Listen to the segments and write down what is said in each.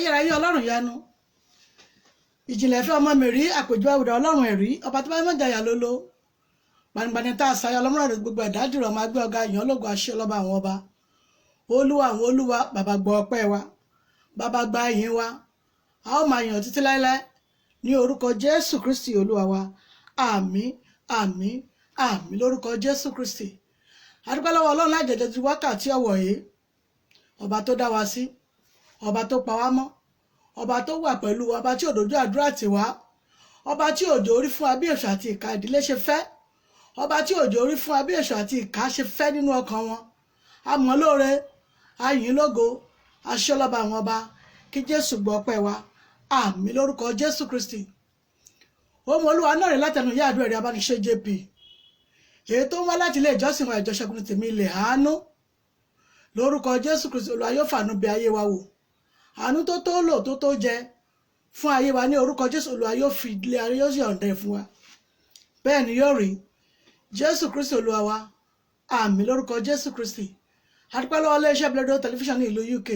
Ayérayé Ọlọ́run yanu, ìjìnlẹ̀ fẹ́ ọmọ mi rí àpèjú àwùdà Ọlọ́run ẹ̀rí, ọba tó bá mọ̀jà yà lólo gbanigbani tá a sáyà ọlọ́mọ rẹ̀ gbogbo ẹ̀dá dìrọ̀ máa gbé ọ̀gá ìyàn ológo àṣẹ ọlọ́ba àwọn ọba, olúwa àwọn olúwa. Bàbá, gbọ́ ọpẹ́ wa, bàbá, gba ìyìn wa, a ó máa yàn títí láéláé ní orúkọ Jésù Kristi Olúwa wa. Àmín, àmín, àmín lórúkọ Jésù Kristi. A dúpẹ́ lọ́wọ́ Ọlọ́run lájẹjẹ ti wákàtí ọ̀wọ̀ yìí, ọba tó dá wa sí, ọba tó pa wá mọ́, ọba tó wà pẹ̀lú wa, ọba tí òdòdó àdúrà tì wá, ọba tí òjò orí fún wa bí èṣù àti ìka ìdílé ṣe fẹ́, ọba tí òjò orí fún wa bí èṣù àti ìka ṣe fẹ́ nínú ọkàn wọn. A mọ̀ lóore, a yìn lógo, aṣọ́lọ́ba àwọn ọba. Kí Jésù gbọ́ ọpẹ́ wa. Àmín lórúkọ Jésù Kristi. Ohun Olúwa náà rẹ̀ látẹnu ìyá àdúrà rẹ̀ Abániṣe JP, èyí tó ń wá láti ilé ìjọsìn wa, Ìjọ Ṣẹ́gun Tèmi Ilẹ̀ Àánú. Lórúkọ Jésù Kristi, Olúwa yóò fàánú bẹ̀ ayé wa wò. Àánú tó tó lò, tó tó jẹ fún ayé wa, ní orúkọ Jésù, Olúwa yóò fi ilé ayé, yóò sì ọ̀ǹdẹ fún wa. Bẹ́ẹ̀ ni yóò rí. Jésù Kristi Olúwa wa. Àmín lórúkọ Jésù Kristi. Adúpẹ́ lọ́wọ́ iléeṣẹ́ Bílẹ̀dọ́ tẹlifíṣàn ní ìlú UK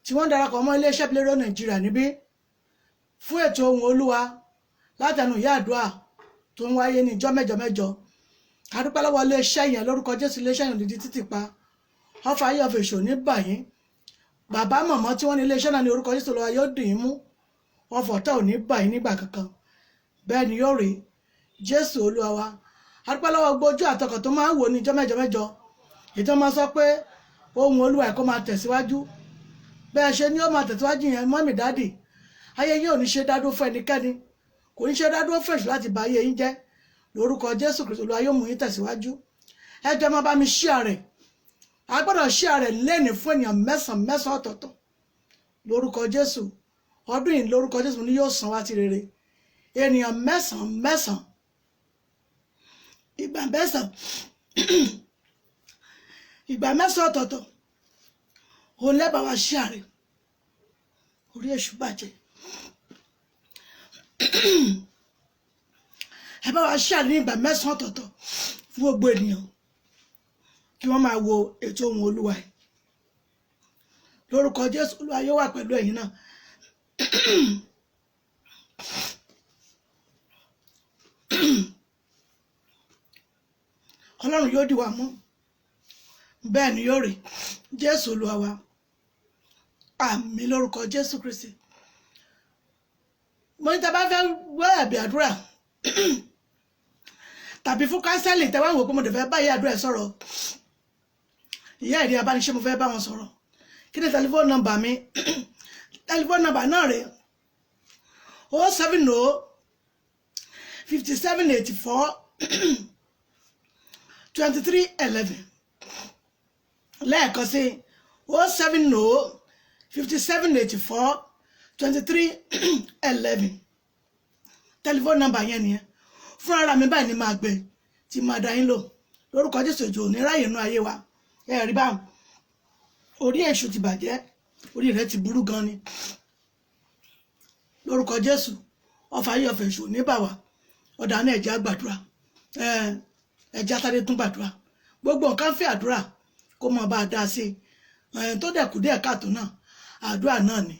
tí wọ́n darapọ̀ mọ́ iléeṣẹ́ Bílẹ̀dọ́ Nàìjíríà níbí fún ètò Ohùn Olúwa látẹnu ìyá àdúrà tó ń wáyé ní ìjọ mẹ́jọ mẹ́jọ. Adúpẹ́ lọ́wọ́ iléeṣẹ́ yẹn. Lórúkọ Jésù, iléeṣẹ́ yẹn òdìdí títì pa, ọfà ayé ọfà èṣù ní bàyín. Bàbá, mọ̀mọ́ tí wọ́n ní iléeṣẹ́ náà, ní orúkọ Jésù, lọ́wọ́ yóò dì í mú, ọfọ̀ tá ò ní bàyín nígbà kankan. Bẹ́ẹ̀ ni yóò rí. Jésù Olúwa wa. Adúpẹ́ lọ́wọ́ gbójú àtọkọ̀ tó máa ń wò ní ìjọ mẹ́jọ mẹ́jọ, ìtàn máa sọ pé Ohùn Olúwa ẹ̀kọ́ máa tẹ̀síwájú. Bẹ́ẹ̀ ṣe ni ó máa tẹ̀síwájú yẹn, mummy, daddy, ayé yín ò ní ṣe dádúró fún ẹnikẹ́ni, kò ní ṣe dádúró fún èṣù láti bà ayé yín jẹ́. Lórúkọ Jésù Kristu, Olúwa yóò mú yín tẹ̀síwájú. Ẹ jọ̀ọ́, máa bá mi share rẹ̀. A gbọ́dọ̀ share rẹ̀ lẹ́nìí fún ènìyàn mẹ́sàn-án mẹ́sàn-án ọ̀tọ̀ọ̀tọ̀. Lórúkọ Jésù, ọdún yìí, lórúkọ Jésù ni yóò san wá ti rere. Ènìyàn mẹ́sàn-án mẹ́sàn-án, ìgbà mẹ́sàn-án, ìgbà mẹ́sàn-án ọ̀tọ̀ọ̀tọ̀, òun lẹ́bàá wa share rẹ̀. Orí èṣù bàjẹ́. Ẹ bá wa share ní ìgbà mẹ́sàn-án ọ̀tọ̀ọ̀tọ̀ fún gbogbo ènìyàn kí wọ́n máa wo ètò Ohùn Olúwa yìí. Lórúkọ Jésù, Olúwa yóò wà pẹ̀lú ẹ̀yin náà. Ọlọ́run yóò dì wá mú. Bẹ́ẹ̀ ni yóò rí. Jésù Olúwa wa. Àmín lórúkọ Jésù Kristi. Mo ní tá a bá fẹ́ gbọ́ ẹ̀bì àdúrà tàbí fún counseling, tẹ́ wá ń wò pé mo dẹ̀ fẹ́ bá ìyá àdúrà ẹ̀ sọ̀rọ̀, ìyá ìdí abániṣe, mo fẹ́ bá wọn sọ̀rọ̀, kí ni tẹlifóònù nọ́mbà mi? Tẹlifóònù nọ́mbà náà rèé: 070 5784 2311. Lẹ́ẹ̀kan sí, 070 5784 2311. Tẹlifóònù nọ́mbà yẹn nìyẹn. Fún ara mi báyìí ni máa gbé tí máa dá yín lò. Lórúkọ Jésù, èjò ní ráyè inú ayé wa. Ẹ rí báwọn, orí èṣù ti bàjẹ́, orí rẹ̀ ti burú gan ni. Lórúkọ Jésù, ọfà ayé, ọfà èṣù ní bà wá. Ọ̀dà náà, ẹ̀jẹ̀ àgbàdúrà, ẹ̀jẹ̀ àtàdé tún gbàdúrà. Gbogbo nǹkan fẹ́ àdúrà kó mọ bá a dá sí i. Tó dẹ̀ kú díẹ̀ káàtó náà, àdúrà náà ni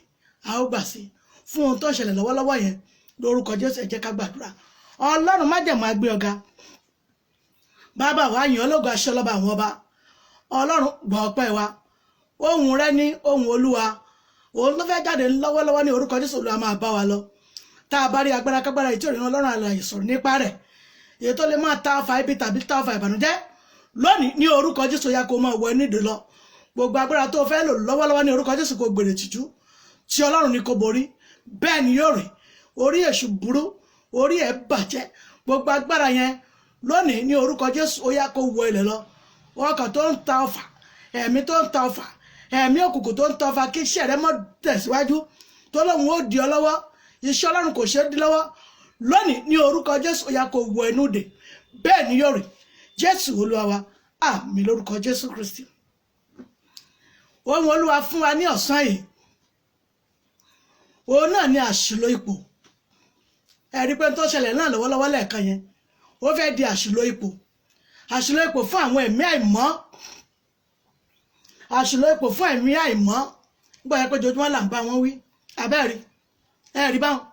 a ó gbà sí fún ohun tó ń ṣẹlẹ̀ lọ́wọ́lọ́wọ́ yẹn. Lórúkọ Jésù, ẹ jẹ́ ká gbàdúrà. Ọlọ́run májẹ̀mú, agbé ọ̀gá. Bàbá wa, yìn ológo, aṣọ lọ́ba àwọn ọba. Ọlọ́run, gbọ́ ọpẹ́ wa. Ohùn rẹ ní ohùn Olúwa, òun ló fẹ́ jáde lọ́wọ́lọ́wọ́. Ní orúkọ Jésù, Olúwa máa bá wa lọ. Tá a bá rí agbára kágbára èyí tí òrìnà Ọlọ́run àlàyé sọ̀rọ̀ nípa rẹ̀, èyí tó lè máa ta ọfà ibi tàbí ta ọfà ìbànújẹ́ lónìí, ní orúkọ Jésù, ya kó máa wọ ẹni dè lọ. Gbogbo agbára tó fẹ́ lò lọ́wọ́lọ́wọ́, ní orúkọ Jésù, kò gbèrè tìjú tí Ọlọ́run ní kò borí. Bẹ́ẹ̀ ni yóò rí. Orí èṣù burú, orí ẹ̀ bàjẹ́. Gbogbo agbára yẹn lónìí, ní orúkọ Jésù, ó yá kó wọ ilẹ̀ lọ. Ọkàn tó ń ta ọfà, ẹ̀mí tó ń ta ọfà, ẹ̀mí òkùnkùn tó ń ta ọfà kí iṣẹ́ rẹ mọ́ tẹ̀síwájú, tó lóun ó di ọ lọ́wọ́, iṣẹ́ Ọlọ́run kò ṣe é di lọ́wọ́ lónìí, ní orúkọ Jésù, ó yá kó wọ inú dè. Bẹ́ẹ̀ ni yóò rí. Jésù Olúwa wa. Àmín lórúkọ Jésù Kristi. Ohun Olúwa fún wa ní ọ̀sán yìí, òun náà ni àṣìlò ipò. Ẹ̀rí pé tó ṣẹlẹ̀ náà lọ́wọ́lọ́wọ́ lẹ́ẹ̀kan yẹn, ó fẹ́ di àṣìlò ipò, àṣìlò ipò fún àwọn ẹ̀mí àìmọ́, àṣìlò ipò fún ẹ̀mí àìmọ́. Gbọ́ yẹ pé ojoojúmọ́ là ń bá wọn wí. Abẹ́rí ẹ̀rí báwọn,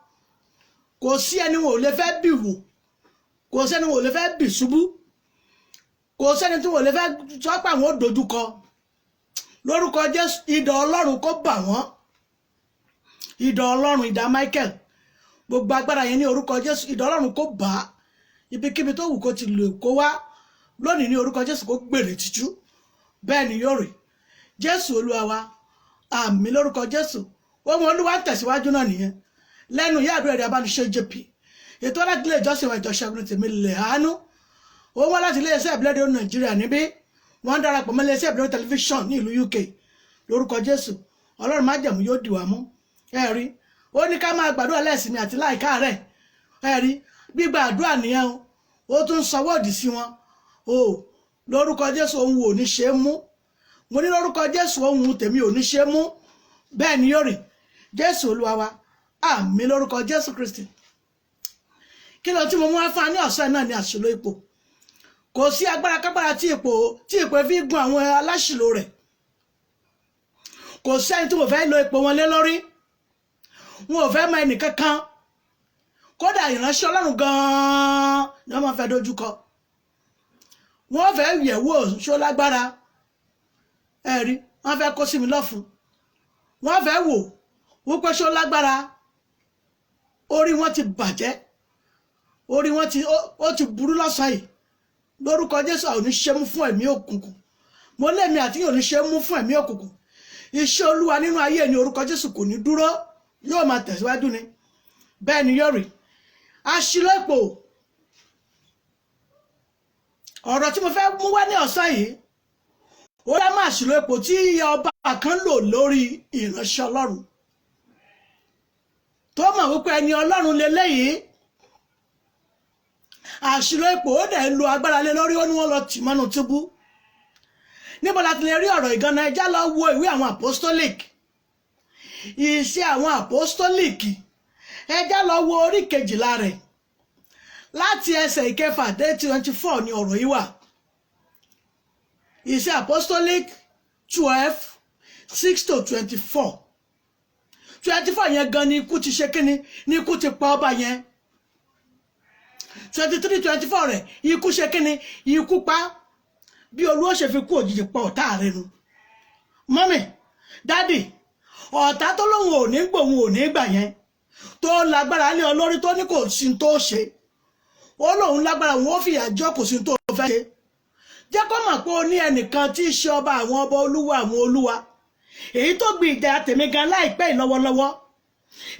kò sí ẹni wọn ò lè fẹ́ bì wò, kò sẹ́ni wọn ò lè fẹ́ bì ṣubú, kò sẹ́ni tí wọn ò lè fẹ́ sọ pé àwọn ò dojúkọ. Lórúkọ Jésù, idà Ọlọ́run kó bà wọ́n, idà Ọlọ́run, idà Michael, gbogbo agbára yẹn ní orúkọ Jésù, idà Ọlọ́run kó bà á. Ibikíbi tó wù kó ti lè kó wá lónìí ní orúkọ Jésù, kó gbèrè tìjú, bẹ́ẹ̀ ni yóò rí. Jésù Olúwa wa, àmín lórúkọ Jésù. Ohun Olúwa ń tẹ̀síwájú náà nìyẹn lẹ́nu ìyá àdúrà ẹ̀rọ abániṣe JP, ètò láti ilé ìjọsìn wa ìjọsìn tèmi lè hánú. Ó wá láti iléeṣẹ́ ìbílẹ̀ Nàìjíríà níbí, wọ́n ń darapọ̀ mọ́ iléeṣẹ́ ìbílẹ̀ tẹlifíṣọ̀n ní ìlú UK. Lórúkọ Jésù, Ọlọ́run májẹ̀mú yóò dì wá mú. Ẹ rí, ó ní ká máa gbàdúrà lẹ́sìnmi àti láìka rẹ̀. Ẹ rí, gbígba àdúrà nìyẹn o, ó tún sọwọ́ òdì sí wọn o. Lórúkọ Jésù, ohun ò ní ṣe é mú. Mo ní lórúkọ Jésù, ohun tèmi ò ní ṣe é mú, bẹ́ẹ̀ ni yóò rí. Jésù Olúwa wa, àmín lórúkọ Jésù Kristi. Kí ló tí mo mú wá fún wa ní ọ̀sán náà ni àṣìlò ipò. Kò sí agbára kágbára tí ipò fi gun àwọn aláṣìlò rẹ̀. Kò sẹ́ni tí mo fẹ́ lo ipò wọn lé lórí, wọn ò fẹ́ mọ ẹnìkankan. Kódà ìránṣẹ́ Ọlọ́run gan-an ni wọ́n máa fẹ́ dojúkọ, wọ́n fẹ́ yẹ̀wò ṣó lágbára. Ẹ̀rí, wọ́n fẹ́ kó sí mi lọ́fun, wọ́n fẹ́ wò wípé ṣó lágbára. Orí wọn ti bàjẹ́, orí wọn ti ó ti burú lọ́sàn-án yìí. Lórúkọ Jésù, àwọn oníṣẹ́ mú fún ẹ̀mí òkùnkùn. Mo lẹ́mi àti yóò níṣẹ́ mú fún ẹ̀mí òkùnkùn. Iṣẹ́ Olúwa nínú ayé ní orúkọ Jésù kò ní dúró, yóò máa tẹ̀síwájú ni, bẹ́ẹ̀ ni yóò rí. Àṣìlò ipò, ọ̀rọ̀ tí mo fẹ́ mú wá ní ọ̀sán yìí, ó dá máa àṣìlò ipò tí ọba kan lò lórí ìránṣẹ́ Ọlọ́run tó mọ̀ wípé ẹni Ọlọ́run leléyìí. Àṣìlò ipò, ó dẹ̀ ń lo agbára lé lórí, ó ní wọ́n lọ tì mọ́nú túbú. Níbo la ti lè rí ọ̀rọ̀ ìgànnà? Ẹja lọ wo ìwé àwọn apostolic, ìṣe àwọn apostolic, ẹja lọ wo orí 12 rẹ̀ láti ẹsẹ̀ 6 dé 24 ni ọ̀rọ̀ yìí wà. Ìṣe apostolic 12 6 to 24. 24 yẹn gan ni ikú ti ṣe kíni, ni ikú ti pa ọba yẹn. 23 24 rẹ̀, ikú ṣe kíni, ikú pa. Bí Olúwa ṣe fi kú òjijì pa ọ̀tá rẹ̀ nu. Mọ́mì, dádì, ọ̀tá tó lóun ò ní gbòun ò ní gbà yẹn, tó lágbára lé ọ lórí, tó ní kò sí tó ṣe, ó lóun lágbára òun ó fìyà jọ, kò sí tó fẹ́ ṣe. Jẹ́ kó mọ̀ pé ó ní ẹnìkan tí í ṣe ọba àwọn ọba, olúwa àwọn olúwa, èyí tó gbin ìjà tèmi gan láìpẹ́ yìí lọ́wọ́lọ́wọ́,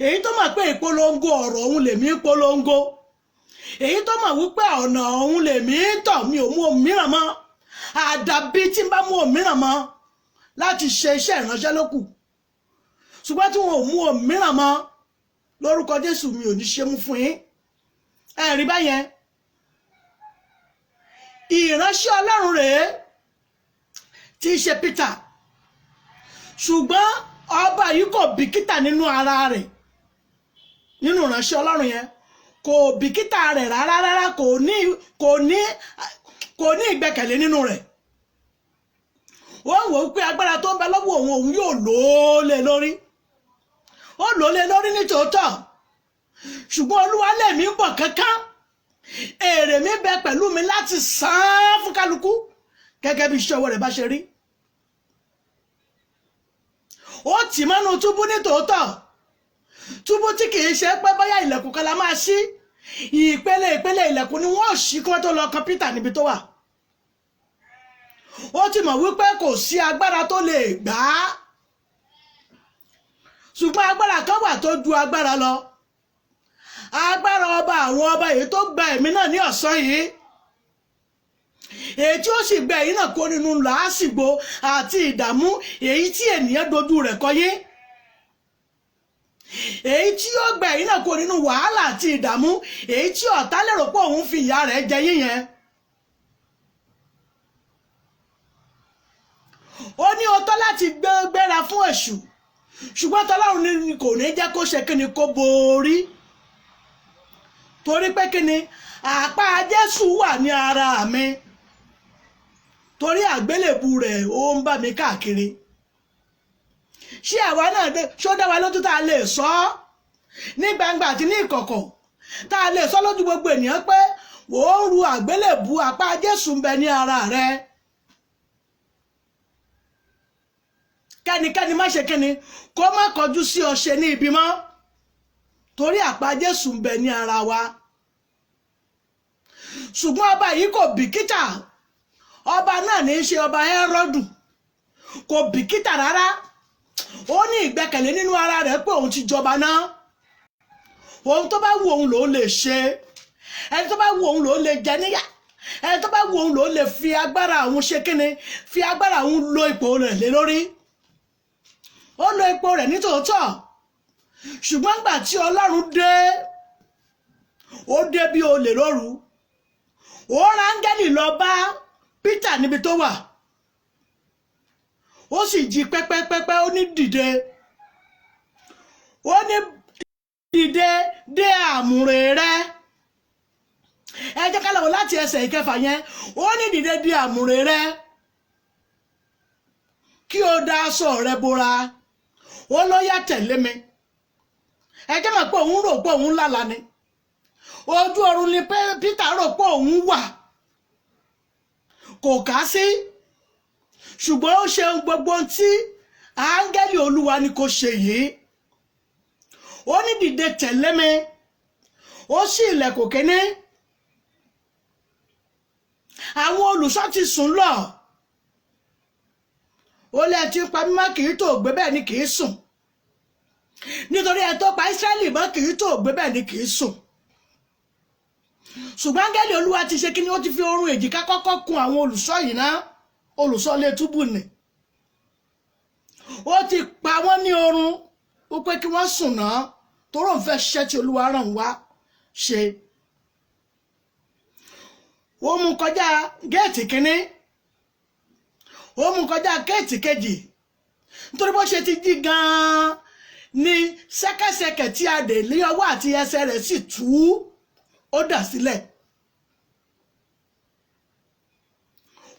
èyí tó mọ̀ pé ìpolongo ọ̀rọ̀ òun lèmi ń polongo, èyí tó mọ̀ wípé ọ̀nà òun lèmi ń tọ̀, mi ò mú òmíràn mọ́, àdàbí tí n bá mú òmíràn mọ́ láti ṣe iṣẹ́ ìránṣẹ́ lókù. Ṣùgbọ́n tí wọn ò mú òmíràn mọ́, lórúkọ Jésù, mi ò ní ṣe mú fún yín. Ẹ rí báyẹn, ìránṣẹ́ Ọlọ́run rèé tí í ṣe Peter. Ṣùgbọ́n ọba yìí kò bìkítà nínú ara rẹ̀, nínú ìránṣẹ́ Ọlọ́run yẹn kò bìkítà rẹ̀ rárá rárá, kò ní ìgbẹ́kẹ̀lé nínú rẹ̀. Ó wò ó pé agbára tó ń bẹ lọ́wọ́ òun, òun yóò lò ó lé lórí. Ó lò ó lé lórí ní tòótọ́, ṣùgbọ́n Olúwa lèmi ń bọ̀ kankan, èrè mi bẹ pẹ̀lú mi láti san án fún kálukú gẹ́gẹ́ bí iṣẹ́ ọwọ́ rẹ̀ bá ṣe rí. Ó tì mọ́nú túbú ní tòótọ́, túbú tí kì í ṣe pé bóyá ilẹ̀kùn kan la máa ṣí, ìpele ìpele ilẹ̀kùn ni wọ́n ṣí kí wọ́n tó lọ kan Peter níbi tó wà. Ó ti mọ̀ wípé kò sí agbára tó lè gbà á, ṣùgbọ́n agbára kan wà tó ju agbára lọ, agbára ọba àwọn ọba, èyí tó gba ẹ̀mí náà ní ọ̀sán yìí, èyí tí ó sì gba ẹ̀yìn náà kó nínú làásìgbò àti ìdààmú èyí tí ènìyàn dojú rẹ̀ kọ yín, èyí tí ó gba ẹ̀yìn náà kó nínú wàhálà àti ìdààmú èyí tí ọ̀tá lérò pé òun fi ìyà rẹ̀ jẹ yín yẹn. Ó ní ó tọ́ láti gbéra fún èṣù, ṣùgbọ́n tọ́lọ́run ni kò ní jẹ́ kó ṣe kíni kó borí, torí pé kíni àpá Jésù wà ní ara mi, torí àgbélébù rẹ̀ ó ń bá mi káàkiri. Ṣé àwa náà dé ṣó dá wa lójú tá a lè sọ ọ́ ní gbangba àti ní ìkọ̀kọ̀, tá a lè sọ lójú gbogbo ènìyàn pé wò ó ru àgbélébù apá Jésù ń bẹ ní ara rẹ? Kẹ́nikẹ́ni má ṣe kíni, kó má kọjú sí ọ ṣe ní ibi mọ́, torí àpá Jésù ń bẹ ní ara wa. Ṣùgbọ́n ọba yìí kò bìkítà. Ọba náà ní í ṣe ọba Hẹ́rọ́dù, kò bìkítà rárá. Ó ní ìgbẹ́kẹ̀lé nínú ara rẹ̀ pé òun ti jọba náà, ohun tó bá wù òun lòun lè ṣe, ẹni tó bá wù òun lòun lè jẹ níyà, ẹni tó bá wù òun lòun lè fi agbára òun ṣe kíni, fi agbára òun lo ipò rẹ̀ lé lórí. Ó lo ipò rẹ̀ nítòótọ́, ṣùgbọ́n gbà tí Ọlọ́run dé, ó dé bí olè lóru. Ó rán áńgẹ́lì lọ bá Peter níbi tó wà, ó sì jí pẹ́pẹ́pẹ́pẹ́. Ó ní dìde, ó ní dìde dé àmùrè rẹ. Ẹ jẹ́ ká lọ wò láti ẹsẹ̀ ìkẹfà yẹn. Ó ní dìde dé àmùrè rẹ, kí o da aṣọ rẹ bora. Ó ló yá tẹ̀lé mi. Ẹ jẹ́ mọ̀ pé òun rò pé òun lálàá ni, ojú oorun ni Peter rò pé òun wà, kò ká sí. Ṣùgbọ́n ó ṣe gbogbo tí áńgẹ́lì Olúwa ni kò ṣe yìí. Ó ní dìde tẹ̀lé mi. Ó ṣí ilẹ̀kùn kínní, àwọn olùṣọ́ ti sùn lọ. Ó lẹ́ẹ̀ tí ń pa mímọ́ kì í tó gbé, bẹ́ẹ̀ ni kì í sùn, nítorí ẹ tó pa Ísírẹ́lì mọ́ kì í tó gbé, bẹ́ẹ̀ ni kì í sùn. Ṣùgbọ́n áńgẹ́lì Olúwa ti ṣe kí ni, ó ti fi oorun èjìká kọ́kọ́ kun àwọn olùṣọ́ yìí ná, olùṣọ́ lé túbú ni. Ó ti pa wọ́n ní oorun, ó pé kí wọ́n sùn náà, torí òun fẹ́ ṣiṣẹ́ tí Olúwa rán wá ṣe. Ó mú kọjá géètì kínní, ó mú kọjá géètì kejì, nítorí bó ṣe ti jí gan-an ni ṣẹ́kẹ́ṣẹkẹ̀ tí a dè lé ọwọ́ àti ẹsẹ̀ rẹ̀ sì tú, ó dà sílẹ̀.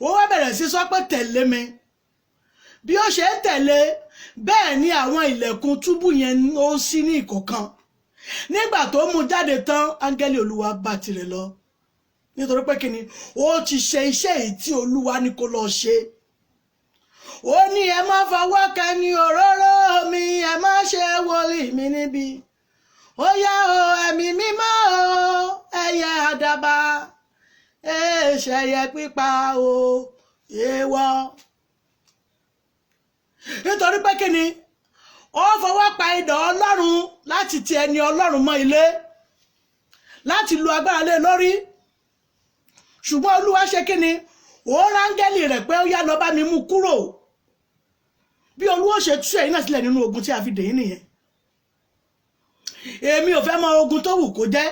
Ó wá bẹ̀rẹ̀ sí sọ pé tẹ̀lé mi. Bí ó ṣe ń tẹ̀lé, bẹ́ẹ̀ ni àwọn ilẹ̀kùn túbú yẹn ó ṣí ní ìkọ̀kan. Nígbà tó mú jáde tán, áńgẹ́lì Olúwa bá tirẹ̀ lọ, nítorí pé kíni, ó ti ṣe iṣẹ́ èyí tí Olúwa ní kó lọ ṣe. Ó ní ẹ má fọwọ́ kẹni òróró mi, ẹ má ṣe wọlé mi níbi. Ó yá o, ẹ̀mí mímọ́ o, ẹyẹ àdàbà, ẹ̀ṣẹ̀yẹ pípa o, èèwọ̀. Nítorí pé kíni, ó fọwọ́ pa idà Ọlọ́run láti ti ẹni Ọlọ́run mọ́ ilé, láti lu agbára lé lórí. Ṣùgbọ́n Olúwa ṣe kíni, ó rángẹ́lì rẹ̀ pé ó yá lọ bá mi mú kúrò. Bí Olúwa ṣe tú ẹ̀yin náà sílẹ̀ nínú ogun tí a fi dè yín nìyẹn. Èmi ò fẹ́ mọ ogun tó wù kó jẹ́,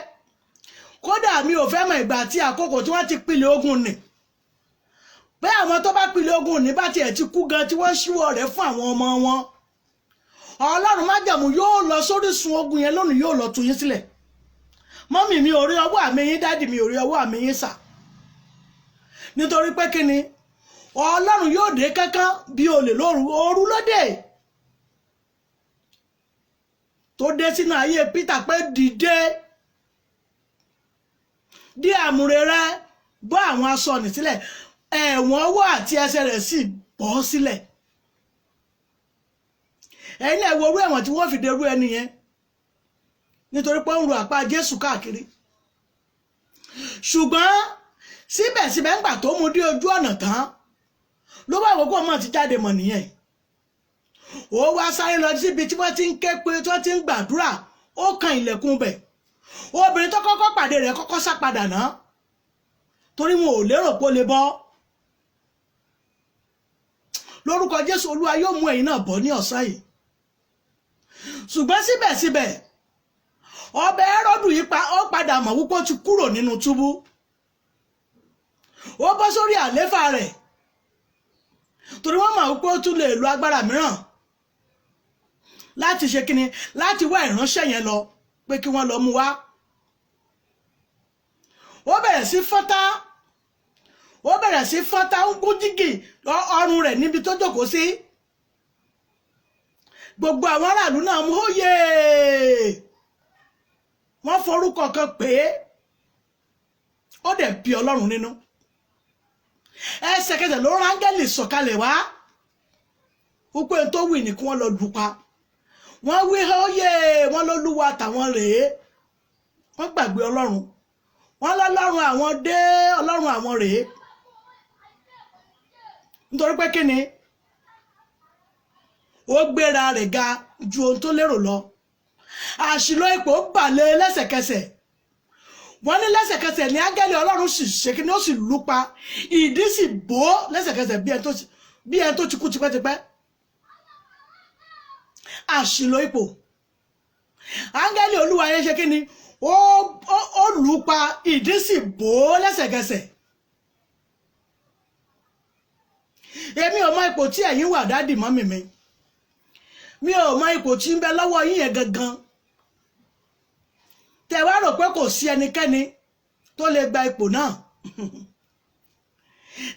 kódà mi ò fẹ́ mọ ìgbà àti àkókò tí wọ́n ti pilẹ̀ ogun nì. Pé àwọn tó bá pilẹ̀ ogun nì bá tiẹ̀ ti kú gan, tí wọ́n ṣíwọ́ rẹ̀ fún àwọn ọmọ wọn, Ọlọ́run májẹ̀mú yóò lọ sórísun ogun yẹn lónìí, yóò lọ tú yín sílẹ̀. Mọ́mì mi ò rí ọwọ́ àmì yín, dádì mi ò rí ọwọ́ àmì yín sà, nítorí pé kíni, Ọlọ́run yóò dé kánkán bí olè lóru. Òru lóde tó dé sínú ayé Peter pé dìde, dí àmùrè rẹ, bọ́ àwọn aṣọ nì sílẹ̀. Ẹ̀wọ̀n ọwọ́ àti ẹsẹ̀ rẹ̀ sì bọ́ sílẹ̀. Ẹ̀yin náà wo orú ẹ̀wọ̀n tí wọ́n fi derú ẹni yẹn, nítorí pé ó ń ru àpá Jésù káàkiri. Ṣùgbọ́n síbẹ̀síbẹ̀ ńgbà tó mú dé ojú ọ̀nà tán, ló bá wò kó ọmọ ti jáde mọ̀ nìyẹn. Ó wá sáré lọ síbi tí wọ́n ti ń ké pé, tí wọ́n ti ń gbàdúrà. Ó kan ilẹ̀kùn bẹ̀. Obìnrin tó kọ́kọ́ pàdé rẹ̀ kọ́kọ́ sá padà ná, torí wọn ò lérò pé ó lè bọ́. Lórúkọ Jésù, Olúwa yóò mú ẹ̀yin náà bọ́ ní ọ̀sán yìí. Ṣùgbọ́n síbẹ̀síbẹ̀ ọbẹ̀ Hẹ́rọ́dù yìí ó padà mọ̀ wípé ó ti kúrò nínú túbú. Ó bọ́ sórí àléfà rẹ̀, torí wọ́n mọ̀ wípé ó tún lè lo agbára mìíràn láti ṣe kíni, láti wá ìránṣẹ́ yẹn lọ pé kí wọ́n lọ mú wá. Ó bẹ̀rẹ̀ sí fọ́tá, ó bẹ̀rẹ̀ sí fọ́tá, ń gún jígì ọrùn rẹ̀ níbi tó jókòó sí. Gbogbo àwọn aráàlú náà mú óyè, wọ́n forúkọ kan pé ó dẹ̀ bí Ọlọ́run nínú. Ẹsẹ̀kẹsẹ̀ ló rángẹ́lì sọ̀kalẹ̀ wá wípé tó wì ní kí wọ́n lọ lù pa. Wọ́n wí óyè, wọ́n lólúwa tàwọn rèé. Wọ́n gbàgbé Ọlọ́run, wọ́n lọ́lọ́run àwọn dé, Ọlọ́run àwọn rèé. Nítorí pé kí ni ó gbéra rẹ̀ ga ju ohun tó lérò lọ. Àṣìlò ipò balẹ̀ lẹ́sẹ̀kẹsẹ̀. Wọ́n ní lẹ́sẹ̀kẹsẹ̀ ní áńgẹ́lì Ọlọ́run sì ṣe kí ni, ó sì lù pa, ìdí sì bò lẹ́sẹ̀kẹsẹ̀ bí ẹni tó ti kú tipẹ́tipẹ́. Àṣìlò ipò, áńgẹ́lì Olúwa yẹn ṣe kí ni, ó lù pa, ìdí sì bò lẹ́sẹ̀kẹsẹ̀. Èmi ò mọ ipò tí ẹ̀yin wà, dádì mọ́mì mi. Mi ò mọ ipò tí ń bẹ lọ́wọ́ yín yẹn gangan. Tẹ wá rò pé kò sí ẹnikẹ́ni tó lè gba ipò náà.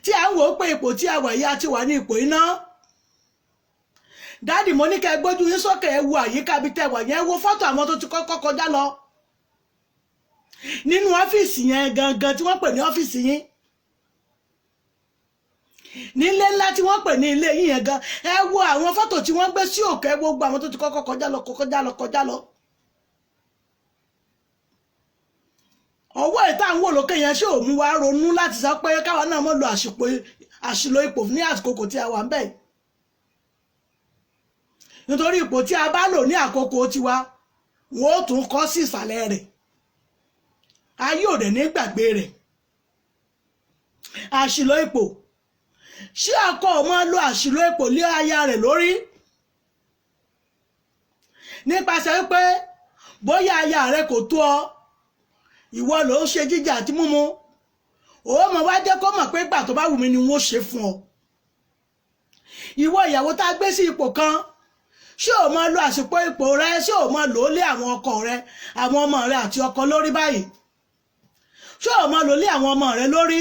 Tí à ń wò ó pé ipò tí a wà yìí, a ti wà ní ipò iná. Dádì, mo ní kẹ́ ẹ gbójú yín sókè, ẹ wo àyíká ibi tẹ́ wà yẹn, ẹ wo fọ́tò àwọn tó ti kọ́kọ́ kọjá lọ nínú ọ́fíìsì yẹn gangan tí wọ́n pè ní ọ́fíìsì yín, nílé ńlá tí wọ́n pè ní ilé yín yẹn gan. Ẹ wo àwọn fọ́tò tí wọ́n gbé sí òkè, ẹ wo gbogbo àwọn tó ti kọ́kọ́ kọjá lọ kọjá lọ kọjá lọ. Ọwọ́ ìta ń wò lókè yẹn ṣé òun wá ronú láti sọ pé káwa náà mọ̀ lo àṣìlò ipò ní àkókò tí a wà ń bẹ̀? Nítorí ipò tí a bá lò ní àkókò tiwa, wọn ó tún kọ́ sí ìsàlẹ̀ rẹ̀, ayé ò dẹ̀ ní gbàgbé rẹ̀. Àṣìlò ipò, ṣé ọkọ ò máa lo àṣìlò ipò lé aya rẹ̀ lórí? Nípasẹ̀ wípé bóyá aya rẹ̀ kò tó ọ, ìwọ ló ń ṣe jíjẹ àti mímu, ó mọ̀ wá jẹ́ kó mọ̀ pé ìgbà tó bá wù mí ni wọ́n ṣe fún ọ. Ìwọ ìyàwó tá a gbé sí ipò kan, ṣé o máa lo àsìkò ipò rẹ, ṣé o máa lò ó lé àwọn ọkọ rẹ, àwọn ọmọ rẹ àti ọkọ lórí báyìí? Ṣé o máa lò lé àwọn ọmọ rẹ lórí?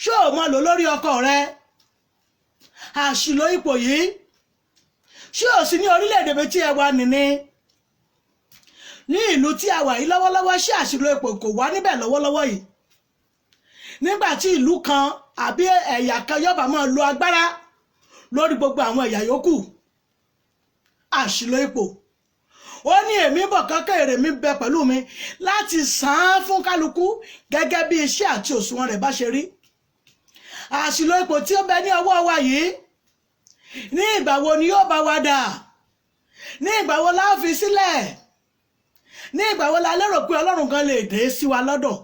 Ṣé o máa lò lórí ọkọ rẹ? Àṣìlò ipò yìí, ṣé o sì ní orílẹ̀-èdè bí tí ẹ wà nìní? Ní ìlú tí a wà yìí lọ́wọ́lọ́wọ́, ṣé àṣìlò ipò kò wá níbẹ̀ lọ́wọ́lọ́wọ́ yìí? Nígbà tí ìlú kan àbí ẹ̀yà kan yóò bá máa lo agbára lórí gbogbo àwọn ẹ̀yà yòókù, àṣìlò ipò. Ó ní èmi bọ̀ kankan, èrè mi bẹ pẹ̀lú mi láti san án fún kálukú gẹ́gẹ́ bí iṣẹ́ àti òṣùwọ̀n rẹ̀ bá ṣe rí. Àṣìlò ipò tí ó bẹ ní ọwọ́ wa yìí, ní ìgbà wo ni yóò bá wa dà? Ní ìgbà wo la fi sílẹ̀? Ní ìgbà wo la lérò pé Ọlọ́run gan lè dé sí wa lọ́dọ̀?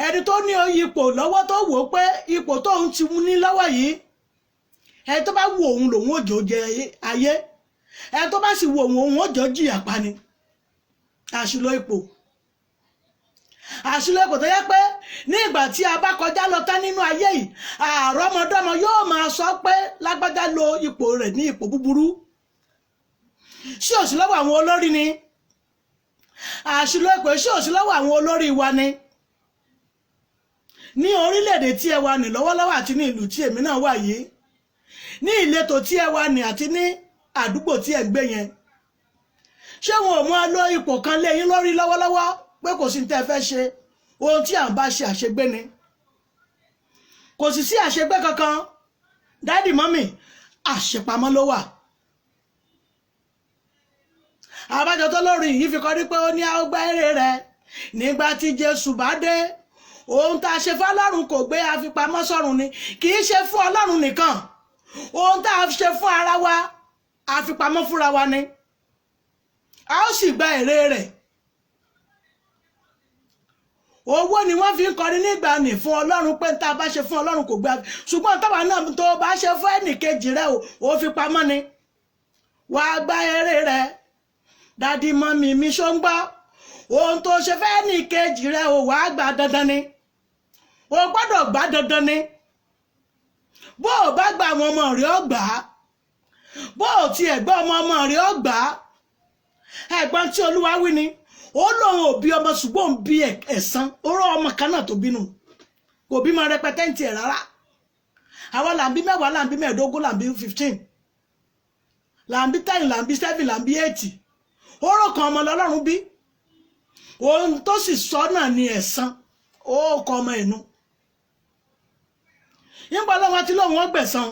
Ẹni tó ní ipò lọ́wọ́ tó wò ó pé ipò tóun ti ní lọ́wọ́ yìí, ẹni tó bá wù òun lòun òjò jẹ ayé, ẹni tó bá sì wù òun òun òjò jìyà pa ni. Àṣìlò ipò, àṣìlò ipò tó yẹ pé ní ìgbà tí a bá kọjá lọ tán nínú ayé yìí, àrọ́mọdọ́mọ yóò máa sọ pé lágbájá lo ipò rẹ̀ ní ipò búburú. Ṣé òsì lọ́wọ́ àwọn olórí ni? Àṣìlò ipò ṣé òsì lọ́wọ́ àwọn olórí wa ni? Ní orílẹ̀-èdè tí ẹ wà ní lọ́wọ́lọ́wọ́ àti ní ìlú tí èmi náà wà yìí, ní ìletò tí ẹ wà ní àti ní àdúgbò tí ẹ gbé yẹn, ṣé wọn ò máa lo ipò kan lé yín lórí lọ́wọ́lọ́wọ́ pé kò sí ní tẹ́ ẹ fẹ́ ṣe, ohun tí à ń bá ṣe àṣegbé ni? Kò sì sí àṣegbé kankan, dádì mọ́mì, àṣepamọ́ ló wà. Àbájọ tó lórí yìí fi kọrí pé ó ní a ó gba èrè rẹ̀ nígbà tí Jésù bá dé. Ohun tá a ṣe fọ́lọ́run kò gbé, àfipamọ́ sọ́run ni, kì í ṣe fún Ọlọ́run nìkan. Ohun tá a ṣe fún ara wa, àfipamọ́ fúnra wa ni, a ó sì gba èrè rẹ̀. Owó ni wọ́n fi ń kọrin nígbà ní fún Ọlọ́run pé tá a bá ṣe fún Ọlọ́run kò gbé, ṣùgbọ́n táwa náà tó bá ṣe fún ẹnìkejì rẹ̀ ò fi pamọ́ ni, wàá gba èrè rẹ̀. Dádì mọ́mì mi, ṣó ń gbọ́? Ohun tó ṣe fẹ́ ẹnìkejì rẹ̀ ò wàá gbà dandan ni, o gbọ́dọ̀ gbà dandan ni. Bó o bá gba àwọn ọmọ rẹ̀ ó gbà á, bó o tiẹ̀ gbọ́ ọmọ ọmọ rẹ̀ ó gbà á. Ẹ̀gbọ́n tí Olúwa wí ni, ó lóun ò bí ọmọ ṣùgbọ́n òun bí ẹ̀san. Ó rọ ọmọ kan náà tó bínú, kò bímọ rẹpẹtẹ ń tiẹ̀ rárá. Àwa là ń bí 10, là ń bí 15, là ń bí 15, là ń bí 10, là ń bí 7, là ń bí 8. Oró kan ọmọ lọ́lọ́run bí. Ohun tó sì sọ náà ni ẹ̀san. Ó kọ ọmọ inú nípa ọlọ́run àti lóun wọ́n gbẹ̀san.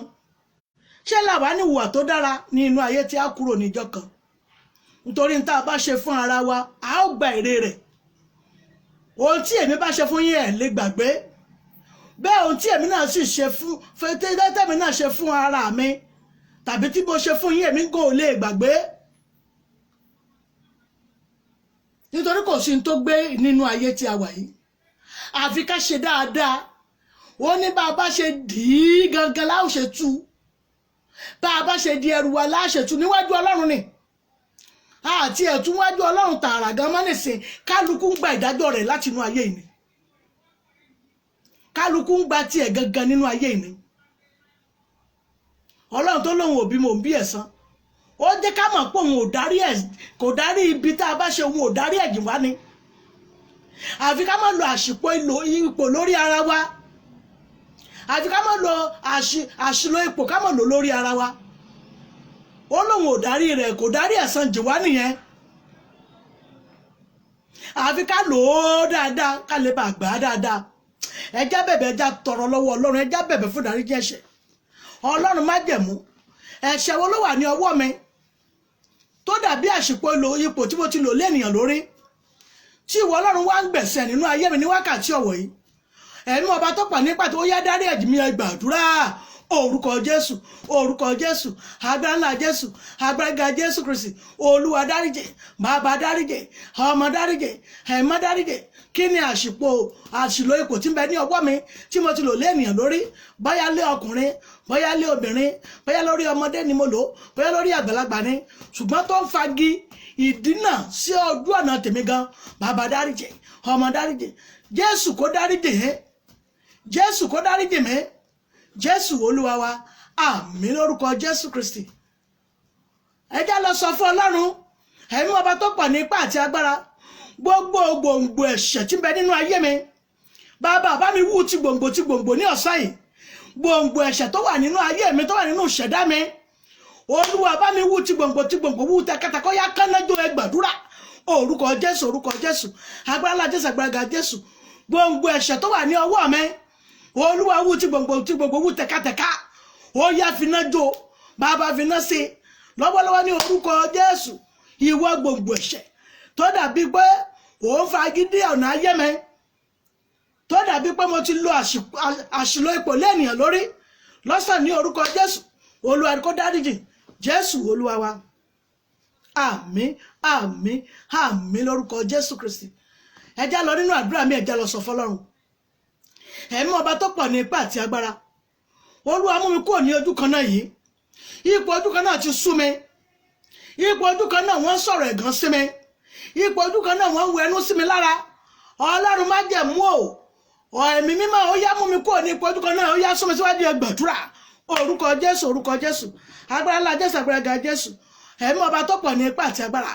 Ṣé làwa ní ìwà tó dára ní inú ayé tí a kúrò níjọ́ kan? Nítorí ní tá a bá ṣe fún ara wa, a ó gba èrè rẹ̀. Ohun tí èmi bá ṣe fún yín, ẹ̀ lè gbàgbé bẹ́ẹ̀. Ohun tí èmi náà sì ṣe fún tẹ́tẹ́mi náà ṣe fún ara mi tàbí tí mo ṣe fún yín, èmi kò lè gbàgbé, nítorí kò sí ní tó gbé nínú ayé tí a wà yìí àfi ká ṣe dáadáa. Ó ní bá a bá ṣe dì í gangan láò ṣe tú, bá a bá ṣe di ẹrù wa láò ṣe tú níwájú Ọlọ́run ni. Àti ẹ̀tún wájú Ọlọ́run tààrà gan mọ́ nìsín. Kálukú ń gba ìdájọ́ rẹ̀ láti inú ayé yìí, kálukú ń gba tiẹ̀ gangan nínú ayé yìí. Ọlọ́run tó lóun òbí mò ń bí ẹ̀san, ó jẹ́ ká mọ̀ pé òun ò dárí ẹ̀, kò dárí ibi tá a bá ṣe, òun ò dárí ẹ̀jìn wá ni. Àfi ká má lo àṣìpọ̀ ipò lórí ara wa, àfi ká má lo àṣìlò ipò, ká má lò lórí ara wa. Ó lóun ò dárí rẹ̀, kò dárí ẹ̀san jì wá nìyẹn. Àfi ká lò ó dáadáa, ká lè bá gbà á dáadáa. Ẹjá bẹ̀bẹ̀, ẹjá tọrọ lọ́wọ́ Ọlọ́run, ẹjá bẹ̀bẹ̀ fún ìdáríjì ẹ̀ṣẹ̀. Ọlọ́run májẹ̀mú, ẹ̀ṣẹ̀ wo ló wà ní ọwọ́ mi tó dàbí àṣìpọ̀ ipò tí mo ti lò léènìyàn lórí, tí ìwọ Ọlọ́run wá ń gbẹ̀sẹ̀ nínú ayé mi ní wákàtí ọ̀wọ̀ yìí? Ẹ̀mí ọba tó pà nípa tó yá dárí ẹ̀jì mi, ẹ gbàdúrà. Orúkọ Jésù, orúkọ Jésù, agbára ńlá Jésù, agbára gíga Jésù Kristi, Olúwa dáríjì, bàbá dáríjì, ọmọ dáríjì, ẹ̀mọ́ dáríjì. Kí ni àṣìpọ̀ àṣìlò ipò tí ń bẹ ní ọwọ́ mi tí mo ti lò lé ènìyàn lórí? Bóyá lé ọkùnrin, bóyá lé obìnrin, bóyá lórí ọmọdé ni mo lò, bóyá lórí àgbàlagbà ni, ṣùgbọ́n tó ń fagi ìdínà sí ojú ọ̀nà tèmi gan. Bàbá dáríjì, ọmọ dáríjì, Jésù kó dáríjì ẹ́, Jésù kó dáríjì mi. Jésù Olúwa wa, àmín lórúkọ Jésù Kristi. Ẹ já lọ sọ fún Ọlọ́run ẹ̀mí ọba tó pọ̀ ní ipá àti agbára, gbogbo gbòǹgbò ẹ̀ṣẹ̀ tí ń bẹ nínú ayé mi, bàbá bá mi wú ti gbòǹgbò ti gbòǹgbò ní ọ̀sán yìí. Gbòǹgbò ẹ̀ṣẹ̀ tó wà nínú ayé mi, tó wà nínú ìṣẹ̀dá mi, Olúwa bá mi wú ti gbòǹgbò ti gbòǹgbò, wú tẹkẹtẹkọ yá kánájọ. Ẹ gbàdúrà. Orúkọ Jésù, orúkọ Jésù, agbára ńlá Jésù, agbára ga Jésù. Gbòǹgbò ẹ̀ṣẹ̀ tó wà ní ọwọ́ mi, Olúwa wú ti gbòǹgbò ti gbòǹgbò, wú tẹkatẹka, ó yá finá jó, bàbá finá sí lọ́wọ́lọ́wọ́ ní orúkọ Jésù. Ìwọ gbòǹgbò ẹ̀ṣẹ̀ tó dàbí pé òun fagídí ọ̀nà ayé mi, tó dàbí pé mo ti lo àṣìlò ipò lẹ́nìyàn lórí lọ́sàn ní orúkọ Jésù, Olúwa kó dáríjì. Jésù Olúwa wa, àmín, àmín, àmín lórúkọ Jésù Kristi. Ẹ já lọ nínú àdúrà mi, ẹ já lọ sọ fọ́lọ́run ẹ̀mí ọba tó pọ̀ ní ipá àti agbára, Olúwa mú mi kúrò ní ojú kan náà yìí. Ipò ojú kan náà ti sú mi. Ipò ojú kan náà wọ́n sọ̀rọ̀ ẹ̀gàn sí mi. Ipò ojú kan náà wọ́n ń wẹnu sí mi lára. Ọlọ́run májẹ̀mú o, ẹ̀mí mímọ́, ó yá mú mi kúrò ní ipò ojú kan náà, ó yá sún mi síwájú. Ẹ gbàdúrà. Orúkọ Jésù, orúkọ Jésù, agbára ńlá Jésù, agbára ga Jésù, ẹ̀mí ọba tó pọ̀ ní ipá àti agbára.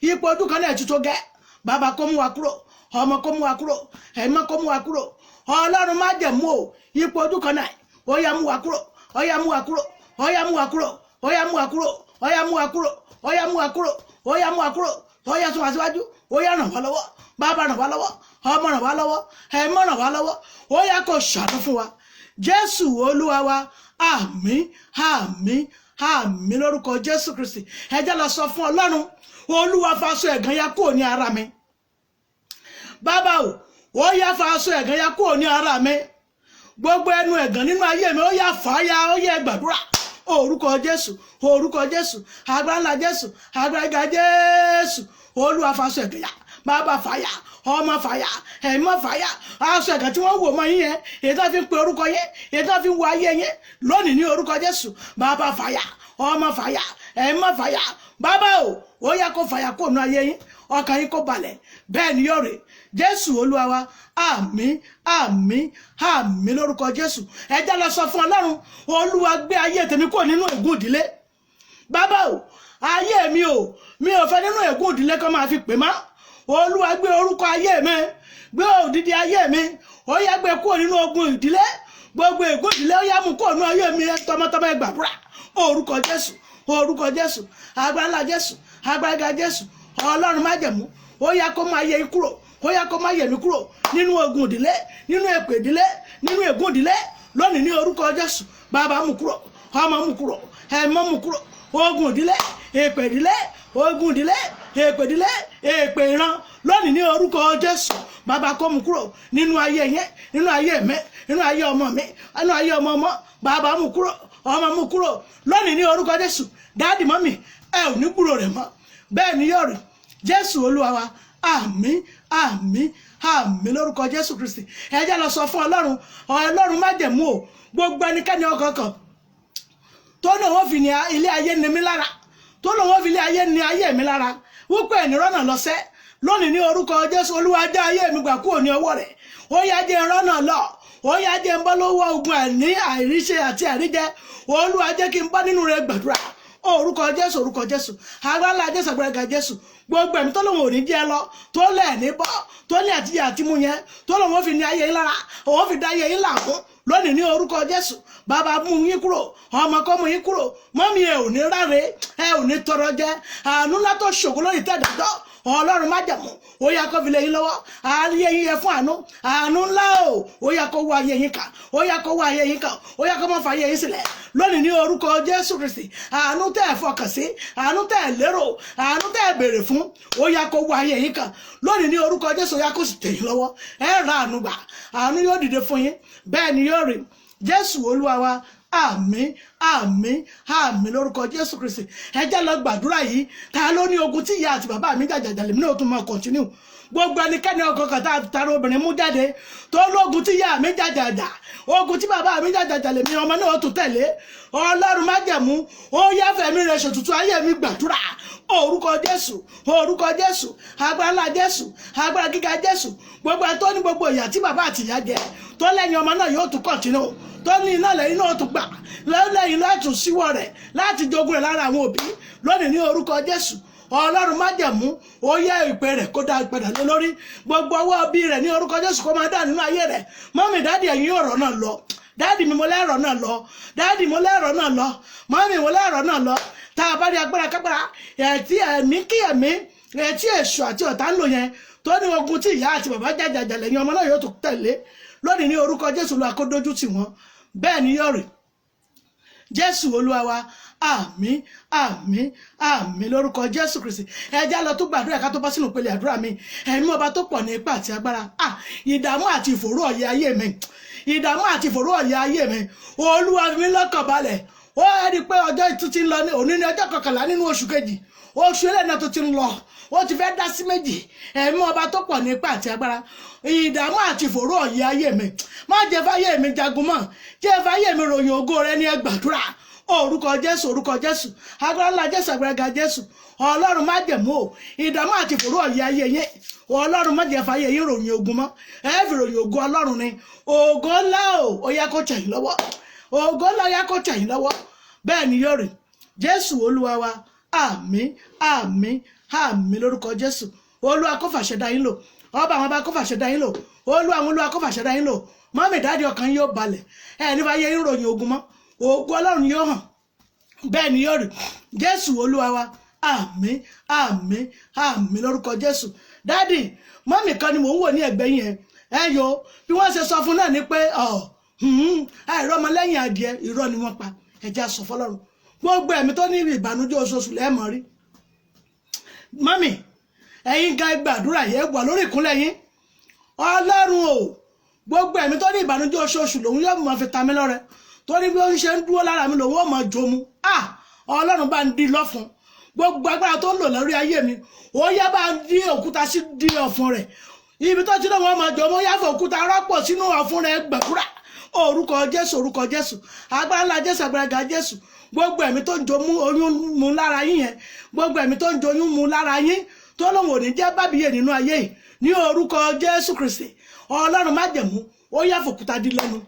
Ipò ojú kan náà ti tó gẹ́. Bàbá kó mú wa kúrò, ọmọ kó mú wa kúrò, ẹ̀mí kó mú wa kúrò. Ọlọ́run májẹ̀mú o, ipò ojú kan náà, ó yá mú wa kúrò, ó yá mú wa kúrò, ó yá mú wa kúrò, ó yá mú wa kúrò, ó yá mú wa kúrò, ó yá mú wa kúrò, ó yá mú wa kúrò, ó yá sún wa síwájú, ó yá ràn wá lọ́wọ́, bàbá ràn wá lọ́wọ́, ọmọ ràn wá lọ́wọ́, ẹ̀mọ́ ràn wá lọ́wọ́, ó yá kó ṣàánú fún wa. Jésù Olúwa wa, àmín, àmín, àmín lórúkọ Jésù Kristi. Ẹ jẹ́ lọ sọ fún Ọlọ́run, Olúwa faṣọ ẹ̀gàn ya kúrò ní ara mi. Bàbá o, ó yá faṣọ ẹ̀gàn ya kúrò ní ara mi. Gbogbo ẹnu ẹ̀gàn nínú ayé mi, ó yá fàáya, ó yá gbàdúrà. Orúkọ Jésù, orúkọ Jésù, agbára ńlá Jésù, agbára gíga Jésù, Olúwa faṣọ ẹ̀gàn ya, bàbá fàáya, ọmọ fàáya, ẹ̀mọ́ fàáya. Aṣọ ẹ̀gàn tí wọ́n wò mọ́ yín yẹn, èyí tó fi ń pe orúkọ yẹn, èyí tó fi ń wo ayé yẹn lónìí ní orúkọ Jésù, bàbá fàáya, ọmọ fàáya, ẹ̀mọ́ fàáya. Bàbá o, ó yá kó fàáya kó nu ayé yín, ọkàn yín kó balẹ̀, bẹ́ẹ̀ ni yóò rè. Jésù Olúwa wa, àmín, àmín, àmín lórúkọ Jésù. Ẹ jẹ́ lọ sọ fún Ọlọ́run, Olúwa gbé ayé tèmi kúrò nínú ègún ìdílé. Bàbá o, ayé mi o, mi ò fẹ́ nínú ègún ìdílé kan máa fi pè má. Olúwa gbé orúkọ ayé mi, gbé òdìdí ayé mi, ó yá gbé kúrò nínú ogun ìdílé, Gbogbo ègún ìdílé, ó yá, mú kúrò nínú ayé mi. Tọmọtọmọ, ẹ gbàdúrà. Orúkọ Jésù, orúkọ Jésù, agbára ńlá Jésù, agbára gíga Jésù, Ọlọ́run májẹ̀mú, ó yá, kó máa yẹ yín kúrò, ó yá, kó máa yẹ mí kúrò nínú ogun ìdílé, nínú èpè ìdílé, nínú ègún ìdílé lónìí ní orúkọ Jésù. Bàbá, mú kúrò. Ọmọ, mú kúrò. Ẹ̀mọ́, mú kúrò. Ogun ìdílé, èpè ìdílé, ogun ìdílé, èpè ìdílé, èpè ìran lónìí ní orúkọ Jésù, bàbá, kó mú kúrò nínú ayé yẹn, nínú ayé mi, nínú ayé ọmọ mi, nínú ayé ọmọ ọmọ. Bàbá, mú kúrò. Ọmọ, mú kúrò lónìí ní orúkọ Jésù. Daddy, mummy, ẹ ò ní gbúrò rẹ̀ mọ́. Bẹ́ẹ̀ ni yóò rí. Jésù Olúwa wa. Àmín, àmín, àmín lórúkọ Jésù Kristi. Ẹ jẹ́ lọ sọ fún Ọlọ́run, Ọlọ́run májẹ̀mú o, gbogbo ẹnikẹ́ni ọkàn kan tó ní òun fi ní ilé ayé ní mi lára, tó lóun ó fi ilé ayé ní ayé mi lára, wípé ẹni rọ́nà lọ́sẹ̀ lónìí ní orúkọ Jésù, Olúwa, já ayé mi gbà kúrò ní ọwọ́ rẹ̀. Ó yá, jẹ́ rọ́nà lọ. Ó yá, jẹ́ ń bọ́ lọ́wọ́ ogun àìní, àìríṣe àti àìríjẹ. Olúwa, jẹ́ kí n bọ́ nínú rẹ̀. Gbàdúrà. Orúkọ Jésù, orúkọ Jésù, agbára Jésù, agbára Jésù, gbogbo ẹ̀mí tó lóun ò ní jẹ́ lọ, tó lẹ̀ ní bọ́, tó ní àtijọ́ àti mú yẹn, tó lóun ó fi ní ayé yín lára, òun fi dá ayé yín làmú lónìí ní orúkọ Jésù, bàbá, mú yín kúrò. Ọmọ, kó mú yín kúrò. Mummy, ẹ ò ní ráre, ẹ ò ní tọrọ jẹ. Àánú látọ̀ ṣògo lórí tẹ̀dájọ́, Ọlọ́run májẹ̀mú, ó yá, kó fi lé yín lọ́wọ́. Ayé yín yẹ fún àánú. Àánú ńlá o, ó yá, kó wá ayé yín kà. Ó yá, kó wá ayé yín kà. Ó yá, kó má fa ayé yín sílẹ̀ lónìí ní orúkọ Jésù Kristi. Àánú tẹ́ ẹ̀ fọkàn sí, àánú tẹ́ ẹ̀ lérò, àánú tẹ́ ẹ̀ béèrè fún, ó yá, kó wá ayé yín kà lónìí ní orúkọ Jésù. Ó yá, kó sì tẹ̀ yín lọ́wọ́. Ẹ ra àánú gbà, àánú yóò dìde fún yín. Bẹ́ẹ̀ ni yóò rí. Jésù Olúwa wa. Àmín, àmín, àmín lórúkọ Jésù Kristi. Ẹ jẹ́ lọ gbàdúrà yìí. Ta ló ní ogun tí ìyá àti bàbá mi jàjàjà, lèmi náà tún máa continue? Gbogbo ẹnikẹ́ni ọkàn kan tá a tara obìnrin mú jáde, tó lógun tí ìyá mi jàjàjà, ogun tí bàbá mi jàjàjà, lèmi ọmọ náà tún tẹ̀lé, Ọlọ́run májẹ̀mú, ó yá, fẹ̀mí rẹ̀ ṣètùtù ayé mi. Gbàdúrà. Orúkọ Jésù, orúkọ Jésù, agbára ńlá Jésù, agbára gíga Jésù, gbogbo ẹ tó ní gbogbo ìyà tí bàbá àti ìyá jẹ, tó lẹ́yìn ọmọ náà yóò tún continue, tó ní iná lẹ́yìn náà tún gbà lẹ́yìn láti síwọ́ rẹ̀ láti jogún rẹ̀ lára àwọn òbí lónìí ní orúkọ Jésù, Ọlọ́run májẹ̀mú, ó yẹ ìpè rẹ̀ kó dá padà lé lórí. Gbogbo ọwọ́ bí rẹ̀ ní orúkọ Jésù, kó máa dà nínú ayé rẹ̀. Mummy, daddy, ẹ̀yin ọ̀rọ̀ náà lọ. Daddy mi, mo lẹ́rọ̀ náà lọ. Daddy, mo lẹ́rọ̀ náà lọ. Mummy, mo lẹ́rọ̀ náà lọ. Tá a bá rí agbára kágbára ẹ̀tí ẹ̀mí kí ẹ̀mí ẹ̀tí èṣù àti ọ̀tá ń lò yẹn, tó ní ogun tí ìyá àti bàbá jàjàjà, lẹ́yìn ọmọ náà yóò tó tẹ̀lé lónìí ní orúkọ Jésù, lọ akódójú tì wọ́n. Bẹ́ẹ̀ ni yóò rí. Jésù Olúwa wa. Àmín, àmín, àmín lórúkọ Jésù Kristi. Ẹ já lọ tó gbàdúrà ká tó bọ́ sínú ìpele àdúrà mi. Ẹ̀mí ọba tó pọ̀ ní ipá àti agbára, ìdààmú àti ìfòòró ọ̀yẹ́ ayé mi, ìdààmú àti ìfòòró ọ̀yẹ́ ayé mi, Olúwa, fi mí lọ́kàn balẹ̀. Ó rí i pé ọjọ́ tó ti ń lọ ní òní ní ọjọ́ 11 nínú oṣù kejì, oṣù ẹlẹ́nà tó ti ń lọ, ó ti fẹ́ dá sí méjì. Ẹ̀mí ọba tó pọ̀ ní ipá àti agbára, ìdààmú àti ìfòòró ọ̀yẹ́ ayé mi, má jẹ́ fáyé mi jagun mọ́, jẹ́ fáyé mi ròyìn ògo rẹ ní. Ẹ gbàdúrà. Orúkọ Jésù, orúkọ Jésù, agbára ńlá Jésù, agbára ga Jésù, Ọlọ́run májẹ̀mú o, ìdààmú àti ìfòòró ọ̀yẹ́ ayé yín, Ọlọ́run, má jẹ́ fáyé yín ròyìn ogun mọ́. Ẹ fi ròyìn ògo Ọlọ́run ni. Ògo ńlá o, ó yá, kó tẹ̀ yín lọ́wọ́. Ògo ńlá, ó yá, kó tẹ̀ yín lọ́wọ́. Bẹ́ẹ̀ ni yóò rí. Jésù Olúwa wa. Àmín, àmín, àmín lórúkọ Jésù. Olúwa kó fàṣẹ dá yín lò. Ọba àwọn ọba kó fàṣẹ dá yín lò. Olúwa àwọn olúwa kó fàṣẹ dá yín lò. Mummy, daddy, ọkàn yín yóò balẹ̀. Ẹ ní fàyè yín ròyìn ogun mọ́. Ògo Ọlọ́run yóò hàn. Bẹ́ẹ̀ ni yóò rí. Jésù Olúwa wa. Àmín, àmín, àmín lórúkọ Jésù. Daddy, mummy kan ni mò ń wò ní ẹ̀gbẹ́ yẹn. Ẹ yo, bí wọ́n ṣe sọ fún náà ni pé àìrọ́mọlẹ́yìn adìẹ, irọ́ ni wọ́n pa. Ẹ̀jẹ̀ sọ fọlọ́run, gbogbo ẹ̀mí tó ní ìbànújẹ́ oṣooṣù lẹ́ẹ̀mọ́ rí. Mummy, ẹ̀yin gan, gbàdúrà yẹn wà lórí ìkúnlẹ̀ yín. Ọlọ́run o, gbogbo ẹ̀mí tó ní ìbànújẹ́ oṣooṣù lòun yóò máa fi ta mí lọ́rẹ, tó ní bí ó ń ṣe ń dúró lára mi lòun ó máa jomu, ah, Ọlọ́run, bá ń di lọ́fun. Gbogbo agbára tó ń lò lórí ayé mi, ó yá, bá ń di òkúta sí di ọ̀fun rẹ̀. Ibi tó ti lóun ó máa jomu, ó yá, fún òkúta rọ́pò sínú ọ̀fun rẹ̀. Gbàdúrà. Orúkọ Jésù, orúkọ Jésù, agbára ńlá Jésù, agbára ga Jésù, gbogbo ẹ̀mí tó ń jomú oyún mu lára yín yẹn, gbogbo ẹ̀mí tó ń joyún mu lára yín, tó lóun ò ní jẹ́ bábíyè nínú ayé yìí, ní orúkọ Jésù Kristi, Ọlọ́run májẹ̀mú, ó yá, fòkúta dí lẹ́nu.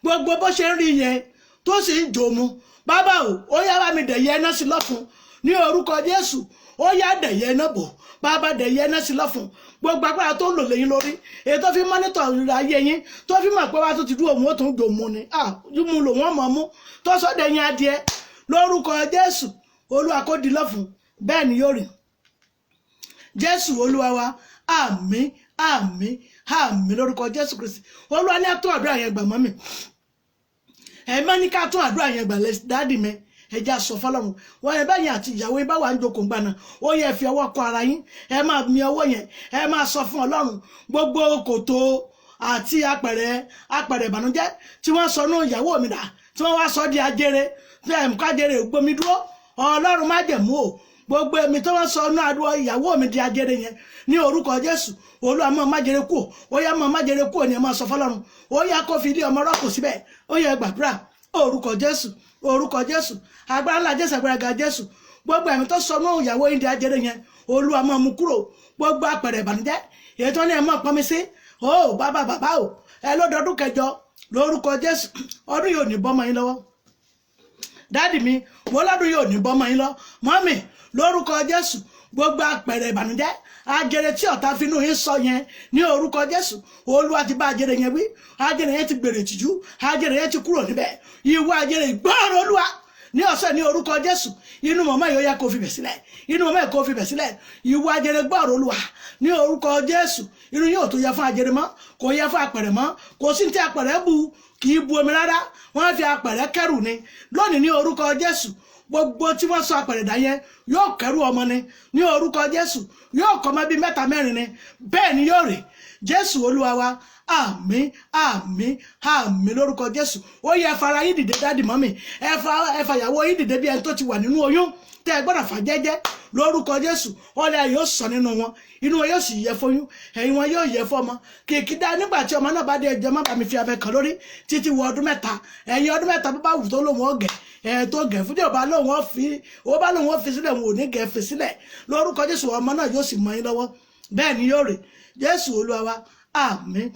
Gbogbo bó ṣe ń rí yẹn tó sì ń jòmú, bàbá o, ó yá, bá mi dẹ̀yẹ iná sí lọ́fun ní orúkọ Jésù. Ó yá dẹ̀yẹ iná bò, bàbá dẹ̀yẹ iná sí lọ́fun. Gbogbo agbára tó ń lò lẹ́yìn lórí, èyí tó fi mọ́nítọ̀ ayé yín, tó fi mọ̀ pé wá tó ti dúró òun ó tún jò mú ni, mú lò wọ́n mọ̀ mú tó sọ dẹ̀yìn adìẹ lórúkọ Jésù. Olúwa kó di lọ́fun, bẹ́ẹ̀ ni yóò rí. Jésù Olúwa wa, àmín, àmín, àmín lórúkọ Jésù Kristi. Olúwa ní àtún àdúrà yẹn gbà mọ́ mi, ẹ̀ má ní ká tún àdúrà yẹn gbà dáàdì mi. Ẹ jẹ́ sọ fọ́lọ́run wọn ẹ báyìí àti ìyàwó yín bá wà ń jókòó gbà náà, ó yẹ fi ọwọ́ kọ ara yín, ẹ máa mi ọwọ́ yẹn, ẹ máa sọ fún Ọlọ́run gbogbo kòtò àti apẹ̀rẹ̀ apẹ̀rẹ̀ ìbànújẹ́ tí wọ́n sọ nú ìyàwó mi dà, tí wọ́n wá sọ di ajere, tí ẹ̀ ká jere gbomi dúró. Ọlọ́run májẹ̀mú o, gbogbo èmi tó wọ́n sọ nú àdúrà ìyàwó mi di ajere yẹn ní orúkọ Jésù, Olúwa máa májere kú, ó yá máa májere kú ni ẹ máa sọ fọ́lọ́run. Ó yá kó fi ilé ọmọ rọ́pò síbẹ̀, ó yẹ gbàdúrà. Orúkọ Jésù, orúkọ Jésù, agbára ńlá Jésù, agbára ga Jésù. Gbogbo ẹ̀mí tó sọ nú ìyàwó yín di ajere yẹn, Olúwa máa mú kúrò. Gbogbo apẹ̀rẹ̀ ìbànújẹ́ èyí tó ní ẹ máa pọnmi sí, ó bàbá bàbá o, ẹ lọ́dọọdún kẹjọ lórúkọ Jésù, ọdún yóò ní bọ́mọ yín lọ́wọ́. Dáàdì mi, mo lọ́dún yóò ní bọ́mọ yín lọ. Mọ́mì, lórúkọ Jésù, gbogbo apẹ̀rẹ̀ ìbànújẹ́ ajere tí ọ̀tá finú yín sọ yẹn ní orúkọ Jésù, Olúwa ti bá ajere yẹn wí. Ajere yẹn ti gbèrè tìjú, ajere yẹn ti kúrò níbẹ̀. Ìwọ ajere, ìgbọ́rọ̀ Olúwa ní ọ̀sẹ̀ ní orúkọ Jésù. Inú mọ̀mọ́ yìí ó yẹ kó fi bẹ̀ sílẹ̀, inú mọ̀mọ́ yìí kó fi bẹ̀ sílẹ̀. Ìwọ ajere, gbọ́rọ̀ Olúwa ní orúkọ Jésù. Inú yóò tó yẹ fún ajere mọ́, kò yẹ fún apẹ̀rẹ̀ mọ́. Kò sí ti apẹ̀rẹ̀ bu, kì í bu omi rárá, wọ́n fi apẹ̀rẹ̀ kẹ́rù ni. Lónìí ní orúkọ Jésù, gbogbo tí wọ́n sọ apẹ̀rẹ̀ dà yẹn yóò kẹ́rù ọmọ ni ní orúkọ Jésù, yóò kọ́ ọmọ bíi mẹ́ta mẹ́rin ni, bẹ́ẹ̀ ni yóò rí. Jésù Olúwa wa, àmín, àmín, àmín lórúkọ Jésù. Ó yẹ ẹ fara yín dìde dáàdì mọ́mì, ẹ fa ìyàwó yín dìde bí ẹni tó ti wà nínú oyún tẹ́ ẹ gbọ́dọ̀ fà jẹ́jẹ́ lórúkọ Jésù. Ọlẹ́ yóò sọ nínú wọn, inú wọn yóò sì yẹ fóyún, ẹ̀yìn wọn yóò yẹ fọ́mọ. Kìkì dá nígbà tí ọmọ náà bá dé, ẹjọ́ má bá mi fi abẹ kàn lórí títí wọ ọdún 3. Ẹ̀yìn ọdún 3 bó bá wù tó lóun ọ̀gẹ̀ ẹ̀ tó gẹ̀ fún, tí ò bá lóun ó fi, ó bá lóun ó fi sílẹ̀, wọn ò ní gẹ̀ fi sílẹ̀ lórúkọ Jésù. Ọmọ náà yóò sì mọ yín lọ́wọ́, bẹ́ẹ̀ ni yóò rè. Jésù Olúwa wa, àmín,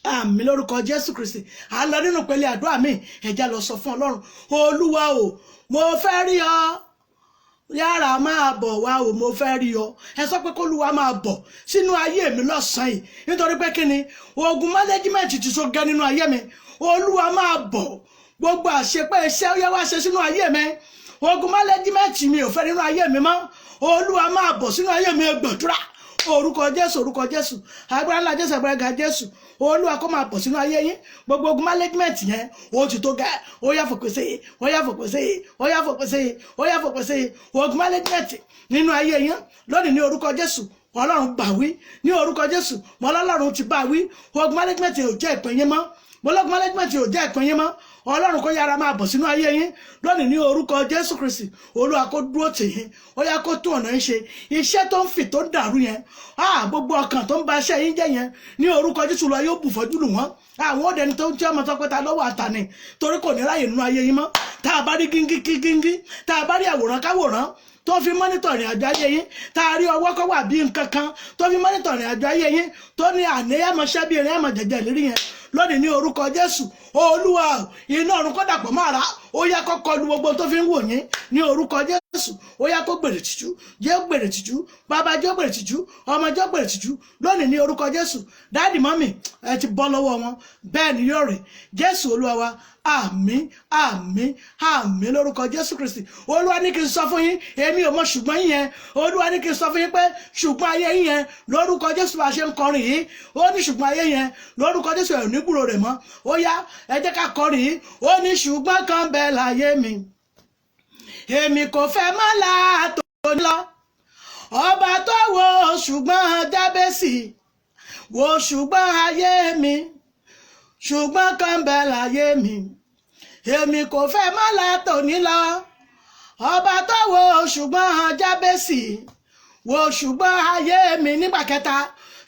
àmín lórúkọ Jésù Kristi. À ń lọ nínú pẹ̀lẹ́ àdúrà mi, ẹ̀já lọ sọ fún Ọlọ́run. Olúwa o, mo fẹ́ rí ọ, yára máa bọ̀ wá o, mo fẹ́ rí ọ. Ẹ sọ pé k'Olúwa máa bọ̀ sínú ayé mi lọ́sàn-án yìí, nítorí pé kí ni ogun management ti so gẹ́ nínú ayé mi. Olúwa máa bọ̀, gbogbo àṣepẹ́ iṣẹ́ ó yẹ wá ṣe sínú ayé mi. Ogun management mi ò fẹ́ nínú ayé mi mọ́. Olúwa máa bọ̀ sínú ayé mi, gbàdúrà. Orúkọ Jésù, orúkọ Jésù, agbára ńlá Jésù, agbára ga Jésù. Olúwa kó máa bọ̀ sínú ayé yín. Gbogbo ogun management yẹn ó ti tó gẹ́, ó yá fòpin sí i, ó yá fòpin sí i, ó yá fòpin sí i, ó yá fòpin sí i. Ogun management nínú ayé yín lónìí ní orúkọ Jésù, Ọlọ́run bá wí ní orúkọ Jésù. Mọ́lọ́lọ́run ti bá wí. Ogun management ò jẹ́ ìpín yín mọ́, mọ́lọ́gun management ò jẹ́ ìpín yín mọ́. Ọlọ́run kó yára máa bọ̀ sínú ayé yín lónìí ní orúkọ Jésù Kristi. Olúwa kó dúró tì yín, ó yá kó tún ọ̀nà yín ṣe. Iṣẹ́ tó ń fì tó ń dàrú yẹn, gbogbo ọkàn tó ń ba iṣẹ́ yín jẹ́ yẹn ní orúkọ Jésù, lọ yóò bù fọ́jú lù wọ́n. Àwọn òde ni tó ń tí ọmọ tó pẹ́ta lọ́wọ́ àtàní, torí kò ní ráyè nínú ayé yín mọ́. Tá a bá rí gíngí kí gíngí, tá a bá rí àwòrán káwòrán tó fi mọ́nítọ̀ ìrìn àjò ayé yín, tá a rí ọwọ́ kọ́ wà bí nǹkan kan tó fi mọ́nítọ̀ ìrìn àjò ayé yín, tó ní àníyàmọ̀ṣẹ́ bí ìrìn àmọ̀ jẹ̀jẹ̀ lérí yẹn lónìí ní orúkọ Jésù. Olúwa, iná ọ̀run kó dàpọ̀ máa ra, ó yá kó kọlu gbogbo tó fi ń wò yín ní orúkọ Jésù. Ó yá kó gbèrè tìjú, jẹ́ gbèrè tìjú, bàbá jẹ́ gbèrè tìjú, ọmọ jẹ́ gbèrè tìjú lónìí ní orúkọ Jésù. Dáàdì mọ́mì, ẹ ti bọ́ lọ́wọ́ wọn, bẹ́ẹ̀ ni yóò rí. Jésù Olúwa wa, àmín, àmín, àmín lórúkọ Jésù Kristi. Olúwa ní kí n sọ fún yín, èmi ò mọ ṣùgbọ́n yín yẹn. Olúwa ní kí n sọ fún yín pé ṣùgbọ́n ayé yín yẹn lórúkọ Jésù bá ṣe ń kọrin yìí, ó ní ṣùgbọ́n ayé yẹn lórúkọ Jésù ẹ̀ ní gbúrò rẹ̀ mọ́. Ó yá, ẹ jẹ́ ká kọrin yìí. Ó ní ṣùgbọ́n kan bẹ́ẹ̀ láyé mi, èmi kò fẹ́ mọ́ látò lọ. Ọba tó wo ṣùgbọ́n Jábésì, wo ṣùgbọ́n ayé mi, ṣùgbọ́n kan bẹ́ẹ̀ láyé mi, èmi kò fẹ́ mọ́ látò ní lọ. Ọba tó wo ṣùgbọ́n Jábésì, wo ṣùgbọ́n ayé mi. Nígbà kẹta,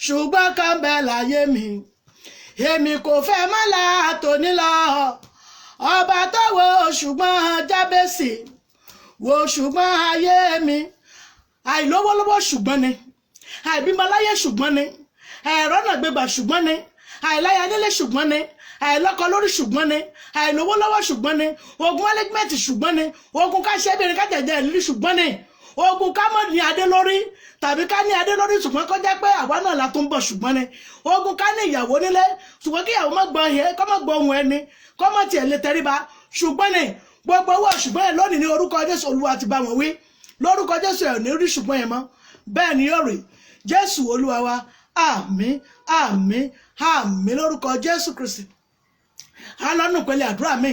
ṣùgbọ́n kan bẹ́ẹ̀ láyé mi, èmi kò fẹ́ mọ́ látò ní lọ. Ọba tó wo ṣùgbọ́n Jábésì, wo ṣùgbọ́n ayé mi. Àìlówólówó ṣùgbọ́n ni, àìbímọláyé ṣùgbọ́n ni, àìrọ́nà gbégbà ṣùgbọ́n ni, àìláyadélé ṣùgbọ́n ni, àìlọ́kọ lórí ṣùgbọ́n ni, àìlówólọ́wọ́ ṣùgbọ́n ni, ogun management ṣùgbọ́n ni, ogun káṣẹ́bìnrin kájẹ̀jẹ̀ ìrírí ṣùgbọ́n ni. Ogun ká mọ̀ ní adé lórí tàbí ká ní adé lórí ṣùgbọ́n kó jẹ́ pé àwa náà la tún bọ̀ ṣùgbọ́n ni. Ogun ká ní ìyàwó nílé ṣùgbọ́n kí ìyàwó má gbọ́ ẹ, kó má gbọ́ ohùn ẹni, kó má tiẹ̀ lè tẹríba ṣùgbọ́n ni. Gbogbo owó ṣùgbọ́n yẹn lónìí ní orúkọ Jésù, Olúwa ti bá wọn wí. Lórúkọ Jésù, ẹ̀ ò ní rí ṣùgbọ́n yẹn mọ́. Bẹ́ẹ̀ ni yóò rí. Jésù Olúwa wa. Àmín, àmín, àmín lórúkọ Jésù Kristi. A lọ nù ìpele àdúrà mi.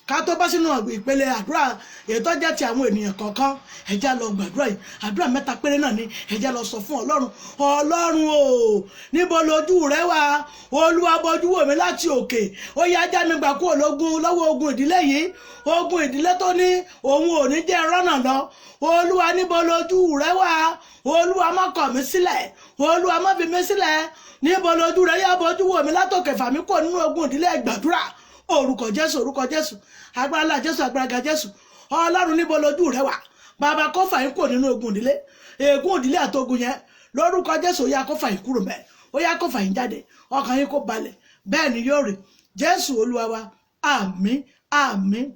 Ká tó bá sínú ìpele àdúrà èyí tó jẹ́ ti àwọn ènìyàn kọ̀ọ̀kan, ẹ jẹ́ lọ gbàdúrà yìí. Àdúrà mẹ́ta péré náà ni. Ẹ jẹ́ lọ sọ fún Ọlọ́run. Ọlọ́run o, níbo lójú rẹ wà? Olúwa, bójú wò mí láti òkè. Ó yá, já mi gbà kúrò lógun, lọ́wọ́ ogun ìdílé yìí, ogun ìdílé tó ní òun ò ní jẹ́ rọ́nà lọ. Olúwa, níbo lójú rẹ wà? Olúwa, má kọ̀ mí sílẹ̀. Olúwa, má fi mí sílẹ̀. Níbo lójú rẹ? Yá, bójú wò mí látòkè, fà mí kúrò nínú ogun ìdílé. Gbàdúrà. Orúkọ Jésù, orúkọ Jésù, agbára ńlá Jésù, agbára ga Jésù. Ọlọ́run, níbo lójú rẹ wà? Bàbá, kó fà yín kúrò nínú ogun ìdílé, ègún ìdílé àtogun yẹn. Lórúkọ Jésù, ó yá, kó fà yín kúrò mẹ́. Ó yá, kó fà yín jáde. Ọkàn yín kó balẹ̀. Bẹ́ẹ̀ ni yóò rí. Jésù Olúwa wa. Àmín, àmín,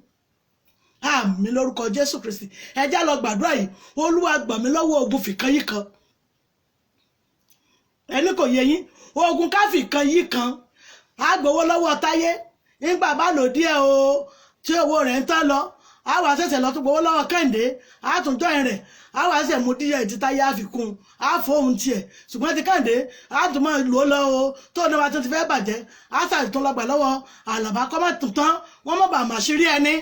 àmín lórúkọ Jésù Kristi. Ẹ já lọ gbàdúrà yìí. Olúwa, gbà mí lọ́wọ́ ogun fìkan yìí kan. Ẹni kò yé yín? Ogun káfìkan yìí kan. Á gbowó lọ́wọ́ Táyé nígbà bá lò díẹ̀ o, tí owó rẹ̀ ń tán lọ, á wàá ṣẹ̀ṣẹ̀ lọ tún gbowó lọ́wọ́ Kẹ́hìndé, á tún jọyìn rẹ̀, á wàá ṣẹ̀ mú díẹ̀ tí Táyé á fi kún, á fóun tiẹ̀, ṣùgbọ́n ti Kẹ́hìndé á tún máa lò ó lọ o. Tó ní wa tó ti fẹ́ bàjẹ́, á ṣàtún lọ gbà lọ́wọ́ Àlàbá kọ́ má tún tán, wọ́n mọ̀ bà màṣírí ẹni.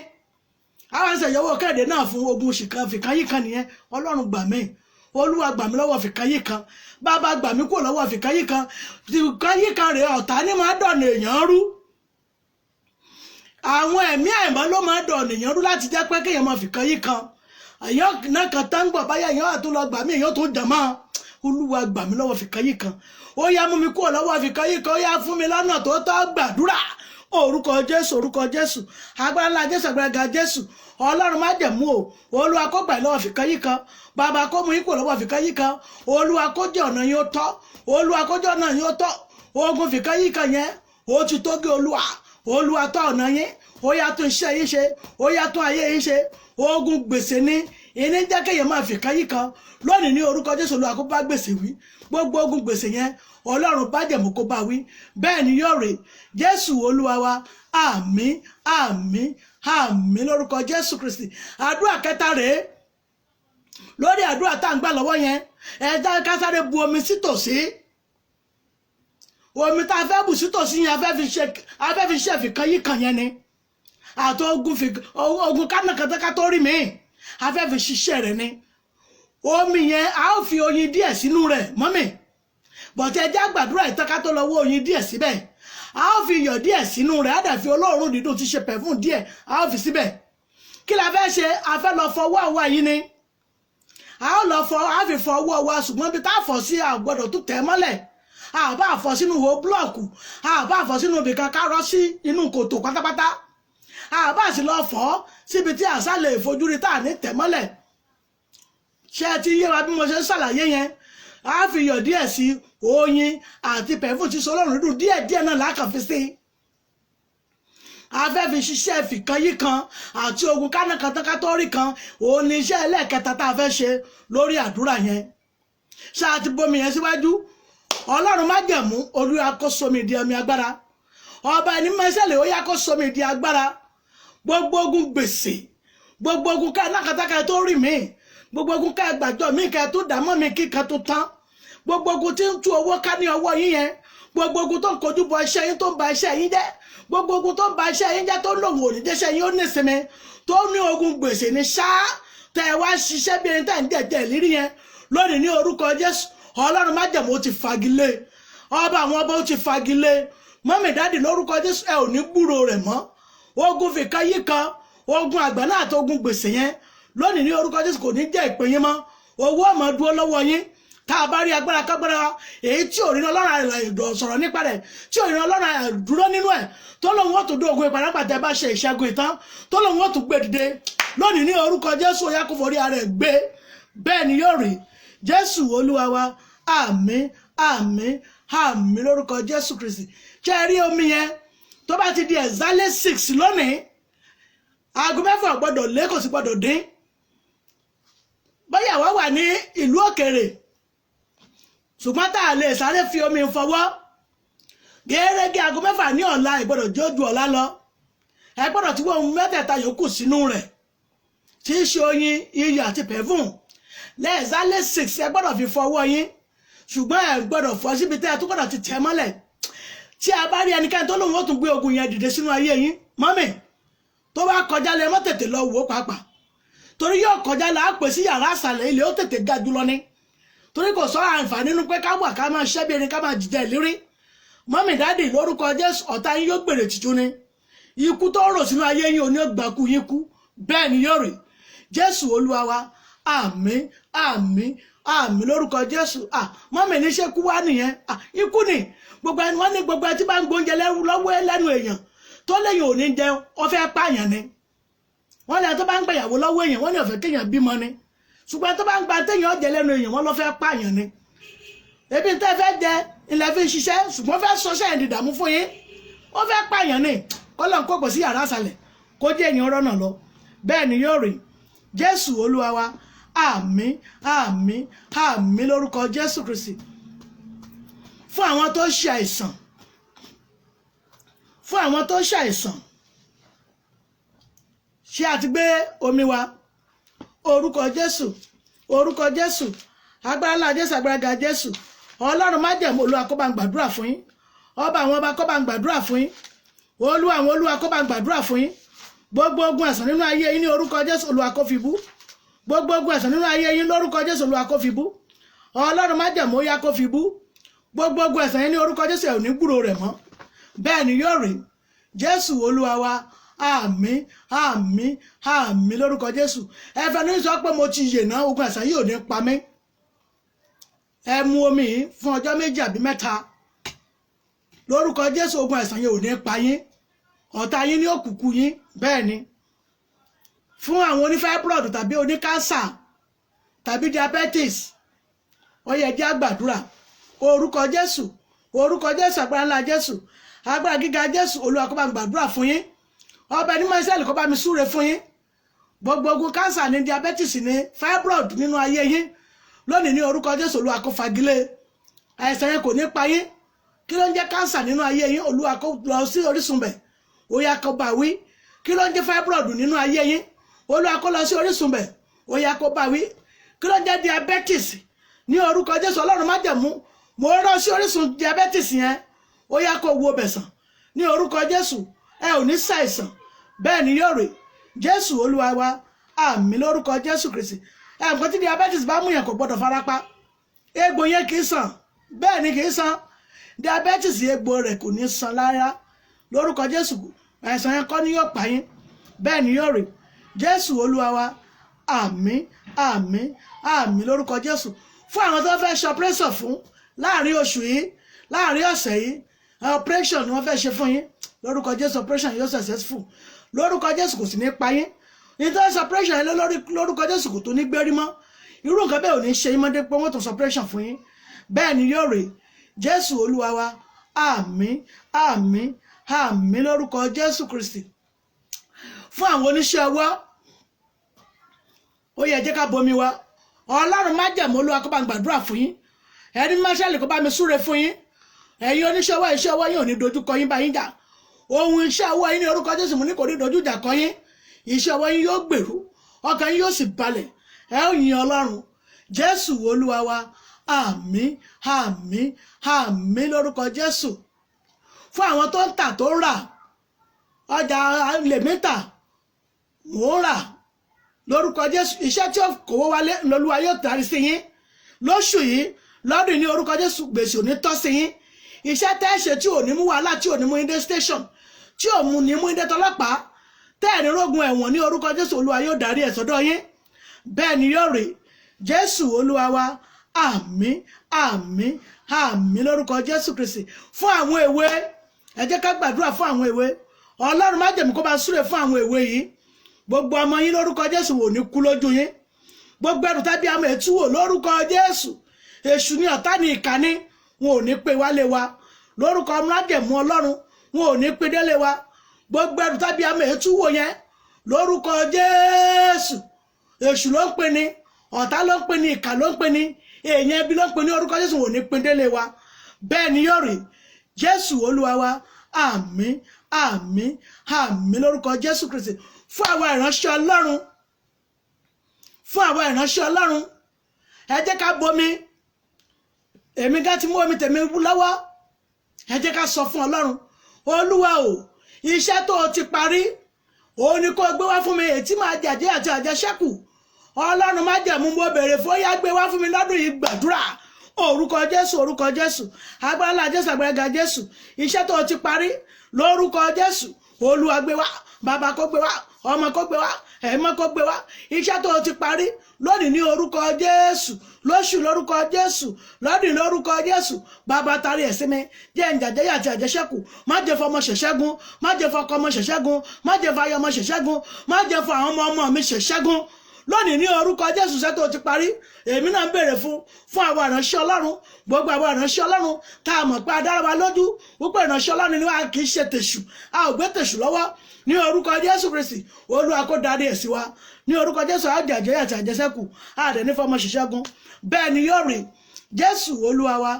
Á wàá ṣẹ̀ yọwọ́ Kẹ́hìndé náà fún. Ogun fìkan yìí kan nìyẹn. Ọlọ́run, gbà mí. Olúwa, gbà mí lọ́wọ́ fìkan yìí kan. Bàbá, gbà mí kúrò lọ́wọ́ fìkan yìí kan. Fìkan yìí kan rèé, ọ̀tá ní máa dọ̀nà èèyàn rú. Àwọn ẹ̀mí àìmọ́ ló máa dọ̀nà èèyàn rú láti jẹ́ pé kéèyàn máa fìkan yìí kan. Èèyàn náà kan tán ń gbọ̀ báyà, èèyàn àtún lọ gbà mí, èèyàn tó dàn mọ́. Olúwa, gbà mí lọ́wọ́ fìkan yìí kan. Ó yá, mú mi kúrò lọ́wọ́ fìkan yìí kan. Ó yá, fún mi lọ́nà tó tọ́. Gbàdúrà. Orúkọ Jésù, orúkọ Jésù, agbára ńlá Jésù, agbára ga Jésù. Ọlọ́run májẹ̀mú o, Olúwa kó gbà yín lọ́wọ́ fìkan yìí kan. Bàbá, kó mú yín kúrò lọ́wọ́ fìkan yìí kan. Olúwa, kó jẹ́ ọ̀nà yín ó tọ́. Olúwa, kó jẹ́ ọ̀nà yín ó tọ́. Ogun fìkan yìí kan yẹn, ó ti tó gé. Olúwa, Olúwa, tọ́ ọ̀nà yín. Ó yá, tún iṣẹ́ yín ṣe. Ó yá, tún ayé yín ṣe. Ogun gbèsè ní ìní jẹ́ kéèyàn máa fìkan yìí kan. Lónìí ní orúkọ Jésù, Olúwa kó bá gbèsè wí. Gbogbo ogun gbèsè yẹn, Ọlọ́run bájẹ̀mú kó bá wí. Bẹ́ẹ̀ ni yóò rè. Jésù Olúwa wa. Àmín, àmín, àmín lórúkọ Jésù Kristi. Àdúrà kẹta rèé lórí àdúrà tá à ń gbà lọ́wọ́ yẹn. Ẹ̀dá kásáré bu omi sítòsí. Omi tá a fẹ́ bù sítòsí yẹn, a fẹ́ fi ṣe fìkan yìí kan yẹn ni, àti ogun kánàkátàká tó rí mi, a fẹ́ fi ṣiṣẹ́ rẹ̀ ni. Omi yẹn, a ó fi oyin díẹ̀ sínú rẹ̀. Mọ́mì, bọ̀tẹ́ ẹjẹ́ àgbàdúrà ìtọ́ká tó lọ wọ́ oyin díẹ̀ síbẹ̀. A ó fi iyọ̀ díẹ̀ sínú rẹ̀, á dà fi olóòórùn dídùn ti ṣe perfume díẹ̀, a ó fi síbẹ̀. Kí la fẹ́ ṣe? A fẹ́ lọ fọwọ́ àwa yìí ni. A ó lọ fọ, a fi fọ ọwọ́ wa, ṣùgbọ́n bí tá a fọ̀ sí, a gbọ́dọ̀ tún tẹ̀ mọ́lẹ̀. A bá fọ̀ sínú ihò búlọ̀kù, a bá fọ̀ sínú ibìkan ká rọ́ sí inú kòtò pátápátá, a bá sì lọ fọ̀ síbi tí àṣà lè fojú rí tá a ní tẹ̀ mọ́lẹ̀. Ṣé ẹ ti yé wa bí mo ṣe ń ṣàlàyé yẹn? A fi iyọ̀ díẹ̀ sí, oyin àti perfume tí sọlọ́run dídùn díẹ̀ díẹ̀ náà lákàn fi sí. A fẹ́ fi ṣiṣẹ́ fìkan yí kan àti ogun kánàkátàkátọ́rì kan. Òun ni iṣẹ́ ẹlẹ́ẹ̀kẹta tá a fẹ́ ṣe lórí àdúrà yẹn. Ṣáà ti bomi yẹn síwájú. Ọlọ́run májẹ̀mú, Olúwa, kó somi di omi agbára. Ọba ẹni mẹ́sẹ̀lẹ̀, ó yá, kó somi di agbára. Gbogbo ogun gbèsè, gbogbo ogun kánàkátàkátà tó rí mi, gbogbo ogun ká gbàjọ mi kẹ tó dààmú mi kíkan tó tán, gbogbo ogun tí ń tú owó ká ní ọwọ́ yín yẹn, gbogbo ogun tó ń kojú bọ iṣẹ́ yín, tó ń ba iṣẹ́ yín jẹ́, gbogbo ogun tó ń ba iṣẹ́ yín jẹ́, tó ń lòun ò ní jẹ́ṣẹ́ yín ó nísinmi, tó ní ogun gbèsè ní ṣáá tẹ́ ẹ wá ṣiṣẹ́ bí ẹni tẹ́ ń jẹ̀jẹ̀ ìlérí yẹn, lónìí ní orúkọ Jésù, Ọlọ́run májẹ̀mú ó ti fagilé. Ọba àwọn ọba ó ti fagilé. Mummy, daddy, lórúkọ Jésù, ẹ ò ní gbúrò rẹ̀ mọ́. Ogun fìkan yí kan, ogun àgbà náà àti ogun gbèsè yẹn, lónìí ní orúkọ Jésù, kò ní jẹ́ ìpín yín mọ́. Owó ọmọ dúró lọ́wọ́ yín. Tá a bá rí agbára kágbára èyí tí ò rí Ọlọ́run àìlọ sọ̀rọ̀ nípa rẹ̀, tí ò rí Ọlọ́run àìdúró nínú ẹ̀, tó lóun ó tún dó ogun ìpàdánpàtẹ bá ṣe ìṣẹ́gun ìtàn, tó lóun ó tún gbé dìde, lónìí ní orúkọ Jésù, ó yá, kó forí ara ẹ̀ gbé. Bẹ́ẹ̀ ni yóò rí. Jésù Olúwa wa. Àmín, àmín, àmín lórúkọ Jésù Kristi. Ṣé ẹ rí omi yẹn, tó bá ti di exactly 6 lónìí, aago 6 gbọ́dọ̀ lé, kò sì gbọ́dọ̀ dín. Bóyá wọ́n wà ní ìlú òkèrè ṣùgbọ́n tá a lè sáré fi omi fọwọ́ gẹ́gẹ́ aago 6 ní ọ̀la, ìgbọ́dọ̀ jójú ọ̀la lọ. Ẹ gbọ́dọ̀ tí wọ́n mẹ́tẹ̀ẹ̀ta yòókù sínú rẹ̀ tí í ṣe oyin, iyọ̀ àti pẹ̀fún. Lẹ́ẹ̀sálẹ̀ 6 ẹ gbọ́dọ̀ fi fọwọ́ yín, ṣùgbọ́n ẹ gbọ́dọ̀ fọ́ síbi tẹ́ ẹ tún gbọ́dọ̀ ti tẹ̀ mọ́lẹ̀. Tí a bá rí ẹnikẹ́ni tó lóun ó tún gbé ogun yẹn dìde sínú ayé yín, mọ́mì, tó bá kọjá lẹ mọ́ tètè lọ wò ó pàápàá, torí yóò kọjá là á pè sí yàrá àṣàlẹ̀ ilé ó tètè ga jùlọ ni, torí kò sọ àǹfààní nínú pé ká wà ká máa ṣẹ́ bí erin ká máa jìjẹ ìlérí. Mọ́mì, dáàdì, lórúkọ Jésù, ọ̀tá yín yóò gbèrè tìjú ni. Ikú tó rò sínú ayé yín ò ní gbàkú yín kú, bẹ́ẹ̀ ni yóò rí. Jésù Olúwa wa, àmín, àmín, àmín lórúkọ Jésù. Mọ́mì, ní ṣe kú wá nìyẹn? Ikú ni. Gbogbo ẹni wọ́n ní gbogbo ẹni tí bá ń gbóúnjẹ lọ́wọ́ lẹ́nu èèyàn tó léyìn ò ní jẹun, ó fẹ́ pààyàn ni. Wọ́n lẹ́yìn tó bá ń gbàyàwó lọ́wọ́ èèyàn, wọ́n ní ó fẹ́ kéèyàn bímọ ni. Ṣùgbọ́n tó bá ń gba téèyàn jẹ lẹ́nu èèyàn, wọ́n ló fẹ́ pààyàn ni. Ebi tẹ́ fẹ́ jẹ ilẹ̀ fi ṣiṣẹ́, ṣùgbọ́n fẹ́ sọṣẹ́ ẹ̀ dìdàmú fún yín, ó fẹ́ pààyàn ni. Kọ́lọ̀ ń kókò sí yàrá àṣàlẹ̀ kó jẹ́ èèyàn rọ́nà lọ, bẹ́ẹ̀ ni yóò rí. Jésù Olúwa wa, àmín, àmín, àmín lórúkọ Jésù Kristi. Fún àwọn tó ṣe àìsàn, fún àwọn tó ṣe àìsàn, ṣé a ti gbé omi wa? Orúkọ Jésù, orúkọ Jésù, agbára ńlá Jésù, agbára ga Jésù, Ọlọ́run májẹ̀mú, Olúwa kó bá ń gbàdúrà fún yín. Ọba àwọn ọba kó bá ń gbàdúrà fún yín. Olúwa àwọn olúwa kó bá ń gbàdúrà fún yín. Gbogbo ogun ẹ̀sán nínú ayé yín ní orúkọ Jésù, Olúwa kó fi bú. Gbogbo ogun ẹ̀sán nínú ayé yín lórúkọ Jésù, Olúwa kó fi bú. Ọlọ́run májẹ̀mú, ó yá kó fi bú. Gbogbo ogun ẹ̀sán yín ní orúkọ Jésù, ẹ̀ ò ní gbúrò rẹ̀ mọ́, bẹ́ẹ̀ ni yóò rí. Jésù Olúwa wa, àmín, àmín, àmín lórúkọ Jésù. Ẹ fẹnu sọ pé mo ti yè náà, ogun ẹ̀sán yìí ò ní pa mí. Ẹ mu omi yìí fún ọjọ́ 2 àbí 3 lórúkọ Jésù, ogun ẹ̀sán yìí ò ní pa yín, ọ̀tá yín ní òkùnkùn yín. Bẹ́ẹ̀ ni fún àwọn onífibroid tàbí oníkánsà tàbí diabetes, ó yẹ jẹ́ àgbàdúrà. Orúkọ Jésù, orúkọ Jésù, agbára ńlá Jésù, agbára gíga Jésù, Olúwa kó bá mi gbàdúrà fún yín. Ọba ní mọ́sálì kó bá mi súre fún yín. Gbogbo ogun kánsà ní diabetes ní fibroid nínú ayé yín lónìí ní orúkọ Jésù, Olúwa kó fagilé àìsàn yẹn, kò ní pa yín. Kí ló ń jẹ́ kánsà nínú ayé yín? Olúwa kó lọ sí orísun bẹ̀, ó yá kó bá wí. Kí ló ń jẹ́ fibroid nínú ayé yín? Olúwa kó lọ sí orísun bẹ̀, ó yá kó bá wí. Kí ló ń jẹ́ diabetes ní orúkọ Jésù? Ọlọ́run májẹ̀mú, mo rán sí orísun diabetes yẹn, ó yá kó wo bẹ̀sán ní orúkọ Jésù. Ẹ ò ní ṣàìsàn, bẹ́ẹ̀ ni yóò rí. Jésù Olúwa wa, àmín lórúkọ Jésù Kristi. Ẹ nǹkan tí diabetes bá mú yẹn kò gbọdọ̀ farapa, egbò yẹn kì í sàn, bẹ́ẹ̀ ni kì í sàn. Diabetes egbò rẹ̀ kò ní sàn rárá lórúkọ Jésù. Àìsàn yẹn kọ́ ni yóò pa yín, bẹ́ẹ̀ ni yóò rí. Jésù Olúwa wa, àmín, àmín, àmín lórúkọ Jésù. Fún àwọn tó fẹ́ ṣe operation fún láàrin oṣù yìí, láàrin ọ̀sẹ̀ yìí, operation ni wọ́n fẹ́ ṣe fún yín lórúkọ Jésù, operation yóò successful lórúkọ Jésù, kò sì ní pa yín. Nítorí operation yẹn lórúkọ Jésù kò tó ní gbérí mọ́, irú nǹkan bẹ́ẹ̀ ò ní ṣe yín mọ́ dé pé wọ́n tún ṣe operation fún yín, bẹ́ẹ̀ ni yóò rí. Jésù Olúwa wa, àmín, àmín, àmín lórúkọ Jésù Kristi. Fún àwọn oníṣẹ́ ọwọ́, ó yẹ jẹ́ ká bomi wa. Ọlọ́run májẹ̀mú, Olúwa kó bá ń gbàdúrà fún yín. Ẹni máṣẹ́lì kó bá mi súre fún yín. Ẹ̀yin oníṣẹ́ ọwọ́, iṣẹ́ ọwọ́ yín ò ní dojú kọ yín bá yín jà. Ohun iṣẹ́ ọwọ́ yín ní orúkọ Jésù mú ní kò ní dojú ìjà kọ yín. Iṣẹ́ ọwọ́ yín yóò gbèrú, ọkàn yín yóò sì balẹ̀, ẹ ó yin Ọlọ́run. Jésù Olúwa wa, àmín, àmín, àmín lórúkọ Jésù. Fún àwọn tó ń tà tó ń rà, ọjà lèmi tà mò ń rà lórúkọ Jésù, iṣẹ́ tí ó kówó wálé lolúwa yóò tàrí sí yín lóṣù yìí, lọ́dún ní orúkọ Jésù, gbèsè ò ní tọ́ sí yín. Iṣẹ́ tẹ́ ṣe tí ò ní mú wàhálà, tí ò ní mú yín dé station, tí ò ní mú yín dé tọlọ́pàá, tẹ́ ẹ̀ ní rógun ẹ̀wọ̀n ní orúkọ Jésù, Olúwa yóò darí ẹ̀ sọ́dọ̀ yín, bẹ́ẹ̀ ni yóò rí. Jésù Olúwa wa, àmín, àmín, àmín lórúkọ Jésù Kristi. Fún àwọn èwe, ẹ jẹ́ ká gbàdúrà fún àwọn èwe. Ọlọ́run májẹ̀mú kó bá súre fún àwọn èwe yìí. Gbogbo ọmọ yín lórúkọ Jésù wò ní kú lójú yín. Gbogbo ẹrù tàbí àmọ́ ètú wò lórúkọ Jésù, èṣù ní ọ̀tá ní ìkànnì, wọn ò ní pé wálé wa lórúkọ májẹ̀mú Ọlọ́run, wọn ò ní pé délé wa. Gbogbo ẹrù tàbí àmọ́ ètú wò yẹn lórúkọ Jésù, èṣù ló ń pè ní Ọ̀tá ló ń pín ní, ìkà ló ń pín ní, èèyàn ẹbí ló ń pín ní, orúkọ Jésù wò ní pín délé wa. Bẹ́ẹ̀ ni yóò rí. Jésù Olúwa wa. Àmín, àmín, àmín lórúkọ Jésù Kristi. Fún àwa ìránṣẹ́ Ọlọ́run, fún àwa ìránṣẹ́ Ọlọ́run, ẹ jẹ́ ká bomi. Èmi ká ti mú omi tèmi lọ́wọ́. Ẹ jẹ́ ká sọ fún Ọlọ́run: Olúwa o, iṣẹ́ tó o ti parí òun ni kó o gbé wá fún mi, èyí tí máa jàjẹ́ àti àjẹṣẹ́kù. Ọlọ́run májẹ̀mú, mo béèrè fún, ó yá gbé wá fún mi lọ́dún yìí. Gbàdúrà. Orúkọ Jésù, orúkọ Jésù, agbára ńlá Jésù, agbára ga Jésù, iṣẹ́ tó o ti parí lórúkọ Jésù, Olúwa gbé wá. Bàbá kó gbé wá, ọmọ kó gbé wá, ẹ̀mọ́ kó gbé wá. Iṣẹ́ tó o ti parí lónìí ní orúkọ Jésù, lóṣù lórúkọ Jésù, lọ́dún lórúkọ Jésù, bàbá tarí ẹ̀ sí mi, jẹ́ ǹjàjẹ́ àti àjẹṣẹ́kù. Má jẹ́ fọmọ ṣẹ̀ṣẹ́gun, má jẹ́ fọkọ ọmọ ṣẹ̀ṣẹ́gun, má jẹ́ fayọ ọmọ ṣẹ̀ṣẹ́gun, má jẹ́ fọ àwọn ọmọ ọmọ mi ṣẹ̀ṣẹ́gun lónìí ní orúkọ Jésù. Iṣẹ́ tó ti parí, èmi náà ń béèrè fún àwọn ìránṣẹ́ Ọlọ́run, gbogbo àwọn ìránṣẹ́ Ọlọ́run tá a mọ̀ pé a dára wa lójú wípé ìránṣẹ́ Ọlọ́run ni wá, kì í ṣe tèṣù, a ò gbé tèṣù lọ́wọ́. Ní orúkọ Jésù Kristi, Olúwa kó darí ẹ̀ sí wa ní orúkọ Jésù. Àjẹjẹ àti àjẹsẹ́kù, àdẹ̀ ní fọmọ ṣiṣẹ́gun. Bẹ́ẹ̀ ni yóò rí. Jésù Olúwa wa.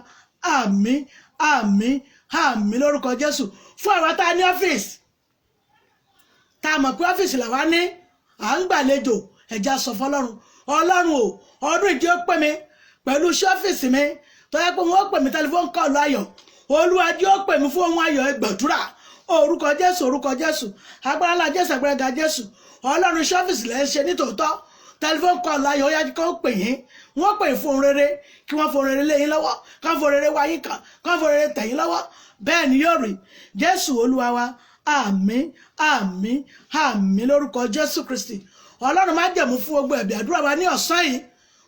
Àmín, àmín, àmín lórúkọ Jésù. Fún àwa tá a ní ọ́fíìsì, tá a mọ̀ pé ọ́fíìsì làwa ní, à ń gbàlejò, ẹ̀já sọ fọlọ́run: Ọlọ́run o, ọdún ìjọ pè mí pẹ̀lú iṣẹ́ ọ́fíìsì mi, tó yẹ pé wọ́n pè mí telephone call ayọ̀, Olúwa jẹ́ ó pè mí fún ohun ayọ̀. Ẹ gbàdúrà. Orúkọ Jésù, orúkọ Jésù, agbára ńlá Jésù, agbára ga Jésù. Ọlọ́run, iṣẹ́ ọ́fíìsì lẹ́ ń ṣe nítòótọ́, telephone call ayọ̀, ó yá kó pè yín. Wọ́n pè fún ohun rere, kí wọ́n fún ohun rere lé yín lọ́wọ́, kí wọ́n fún ohun rere wá yín kàn, kí wọ́n fún ohun rere tẹ̀ yín lọ́wọ́. Bẹ́ẹ̀ ni yóò rí. Jésù Olúwa wa. Àmín, àmín, àmín lórúkọ Jésù Kristi. Ọlọ́run májẹ̀mú, fún gbogbo ẹ̀bẹ̀ àdúrà wa ní ọ̀sán yìí,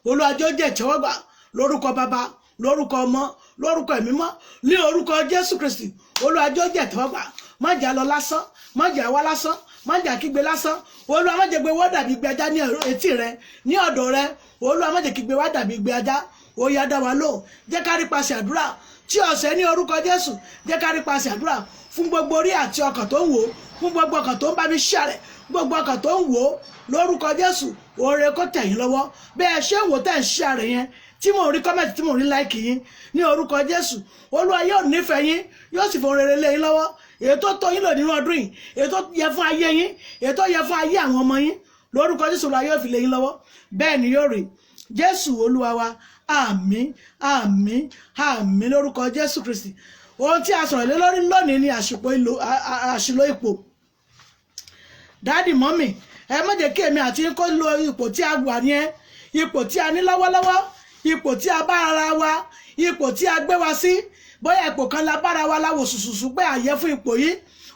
Olúwa jọ̀ọ́ jẹ́ ìtẹ́wọ́gbà lórúkọ Bàbá, lórúkọ Ọmọ, lórúkọ Ẹ̀mí Mọ́, ní orúkọ Jésù Kristi. Olúwa jọ̀ọ́ jẹ́ ìtẹ́wọ́gbà. Má jà lọ lásán, má jà wá lásán, má jà kígbe lásán. Olúwa, má jẹ́ gbé wá dàbí igbe ajá ní etí rẹ, ní ọ̀dọ̀ rẹ. Olúwa, má jẹ́ kígbe wá dàbí igbe ajá. Ó yá, dá wa lóhùn, jẹ́ ká rí paṣẹ àdúrà tí ọ̀sẹ̀ ní orúkọ Jésù. Jẹ́ ká rí paṣẹ àdúrà fún gbogbo orí àti ọkàn tó ń wò ó, fún gbogbo ọkàn tó ń bá mi ṣàrẹ̀, gbogbo ọkàn tó ń wò ó lórúkọ Jésù. Oore kó tẹ̀ yín lọ́wọ́. Bẹ́ẹ̀ ṣé ń wò, tẹ̀ ń ṣàrẹ̀ yẹn, tí mò ń rí comment, tí mò ń rí like yín, ní orúkọ Jésù, Olúwa yóò nífẹ̀ẹ́ yín, yóò sì fún rere lé yín lọ́wọ́, èyí tó tó yín lò nínú ọdún yìí, èyí tó yẹ fún ayé yín, èyí tó yẹ fún ayé àwọn ọmọ yín, lórúkọ Jésù, Olúwa yóò fi lé yín lọ́wọ́. Bẹ́ẹ̀ ni yóò rí. Jésù Olúwa wa. Àmín, àmín, àmín lórúkọ Jésù Kristi. Ohun tí a sọ̀rọ̀ lé lórí lónìí ni àṣìlò ipò. Daddy, mummy, ẹ má jẹ́ kí èmi àti yín kó lo ipò tí a wà yẹn, ipò tí a ní lọ́wọ́lọ́wọ́, ipò tí a bá ara wa, ipò tí a gbé wa sí. Bóyá ipò kan la bára wa láwò ṣùṣùṣù pé àyẹ fún ipò yìí,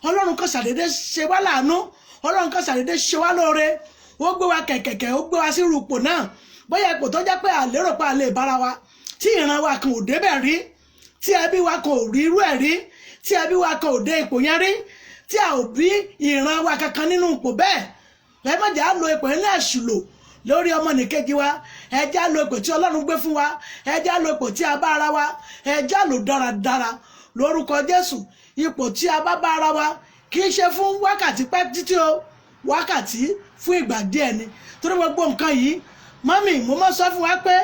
Ọlọ́run kan ṣàdédé ṣe wá láàánú, Ọlọ́run kan ṣàdédé ṣe wá lóore, ó gbé wa kẹ̀kẹ̀kẹ̀, ó gbé wa sí irú ipò náà. Bóyá ipò tó jẹ́ pé àlérò pa lè bára wa, tí ìran wa kan ò débẹ̀ rí, tí ẹbí wa kan ò rí irú ẹ̀ rí, tí ẹbí wa kan ò dé ipò yẹn rí, tí a ò bí ìran wa kankan nínú ipò bẹ́ẹ̀, ẹ má jẹ́ á lo ipò yẹn ní àṣìlò lórí ọmọnìkejì wa. Ẹ jẹ́ á lo ipò tí Ọlọ́run gbé fún wa, ẹ jẹ́ á lo ipò tí a bá ara wa, ẹ jẹ́ á lò dáradára lórúkọ Jésù. Ipò tí a bá bá ara wa kì í ṣe fún wákàtí pẹ́ títí o, wákàtí fún ìgbà díẹ̀ ni. Torí gbogbo nǹkan yìí, mummy, mo máa sọ fún wa pé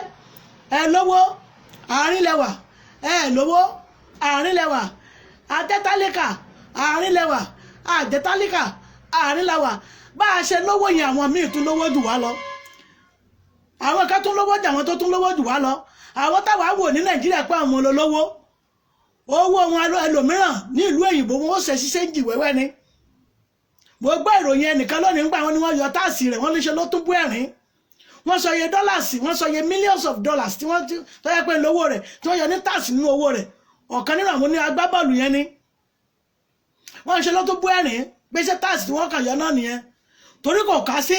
ẹ lówó, àárín lẹwà, ẹ lówó, àárín lẹwà, àjẹtálíkà, àárín lẹwà, àjẹtálíkà, àárín lẹwà. Bá a ṣe lówó yẹn, àwọn míì tún lówó jù wá lọ, àwọn kan tún lówó jù àwọn tó tún lówó jù wá lọ. Àwọn táwa wò ní Nàìjíríà pé àwọn olówó, owó wọn, ẹlòmíràn ní ìlú òyìnbó, wọn ó ṣe ṣiṣẹ́ ń jì wẹ́wẹ́ ni. Mo gbọ́ ìròyìn ẹnìkan lónìí nígbà wọn ni wọ́n yọ tax rẹ̀, wọ́n ní ṣe ló tún bú ẹ̀rín. Wọ́n sọ iye dollars, wọ́n sọ iye millions of dollars tí wọ́n tó yẹ pé lówó rẹ̀ tí wọ́n yọ ní tax nínú owó rẹ̀. Ọ̀kan nínú àwọn ní agbábọ́ọ̀lù yẹn ni wọ́n ṣe ló tún bú ẹ̀rín gbèsè tax tí wọ́n kàn yọ náà nìyẹn, torí kò ká sí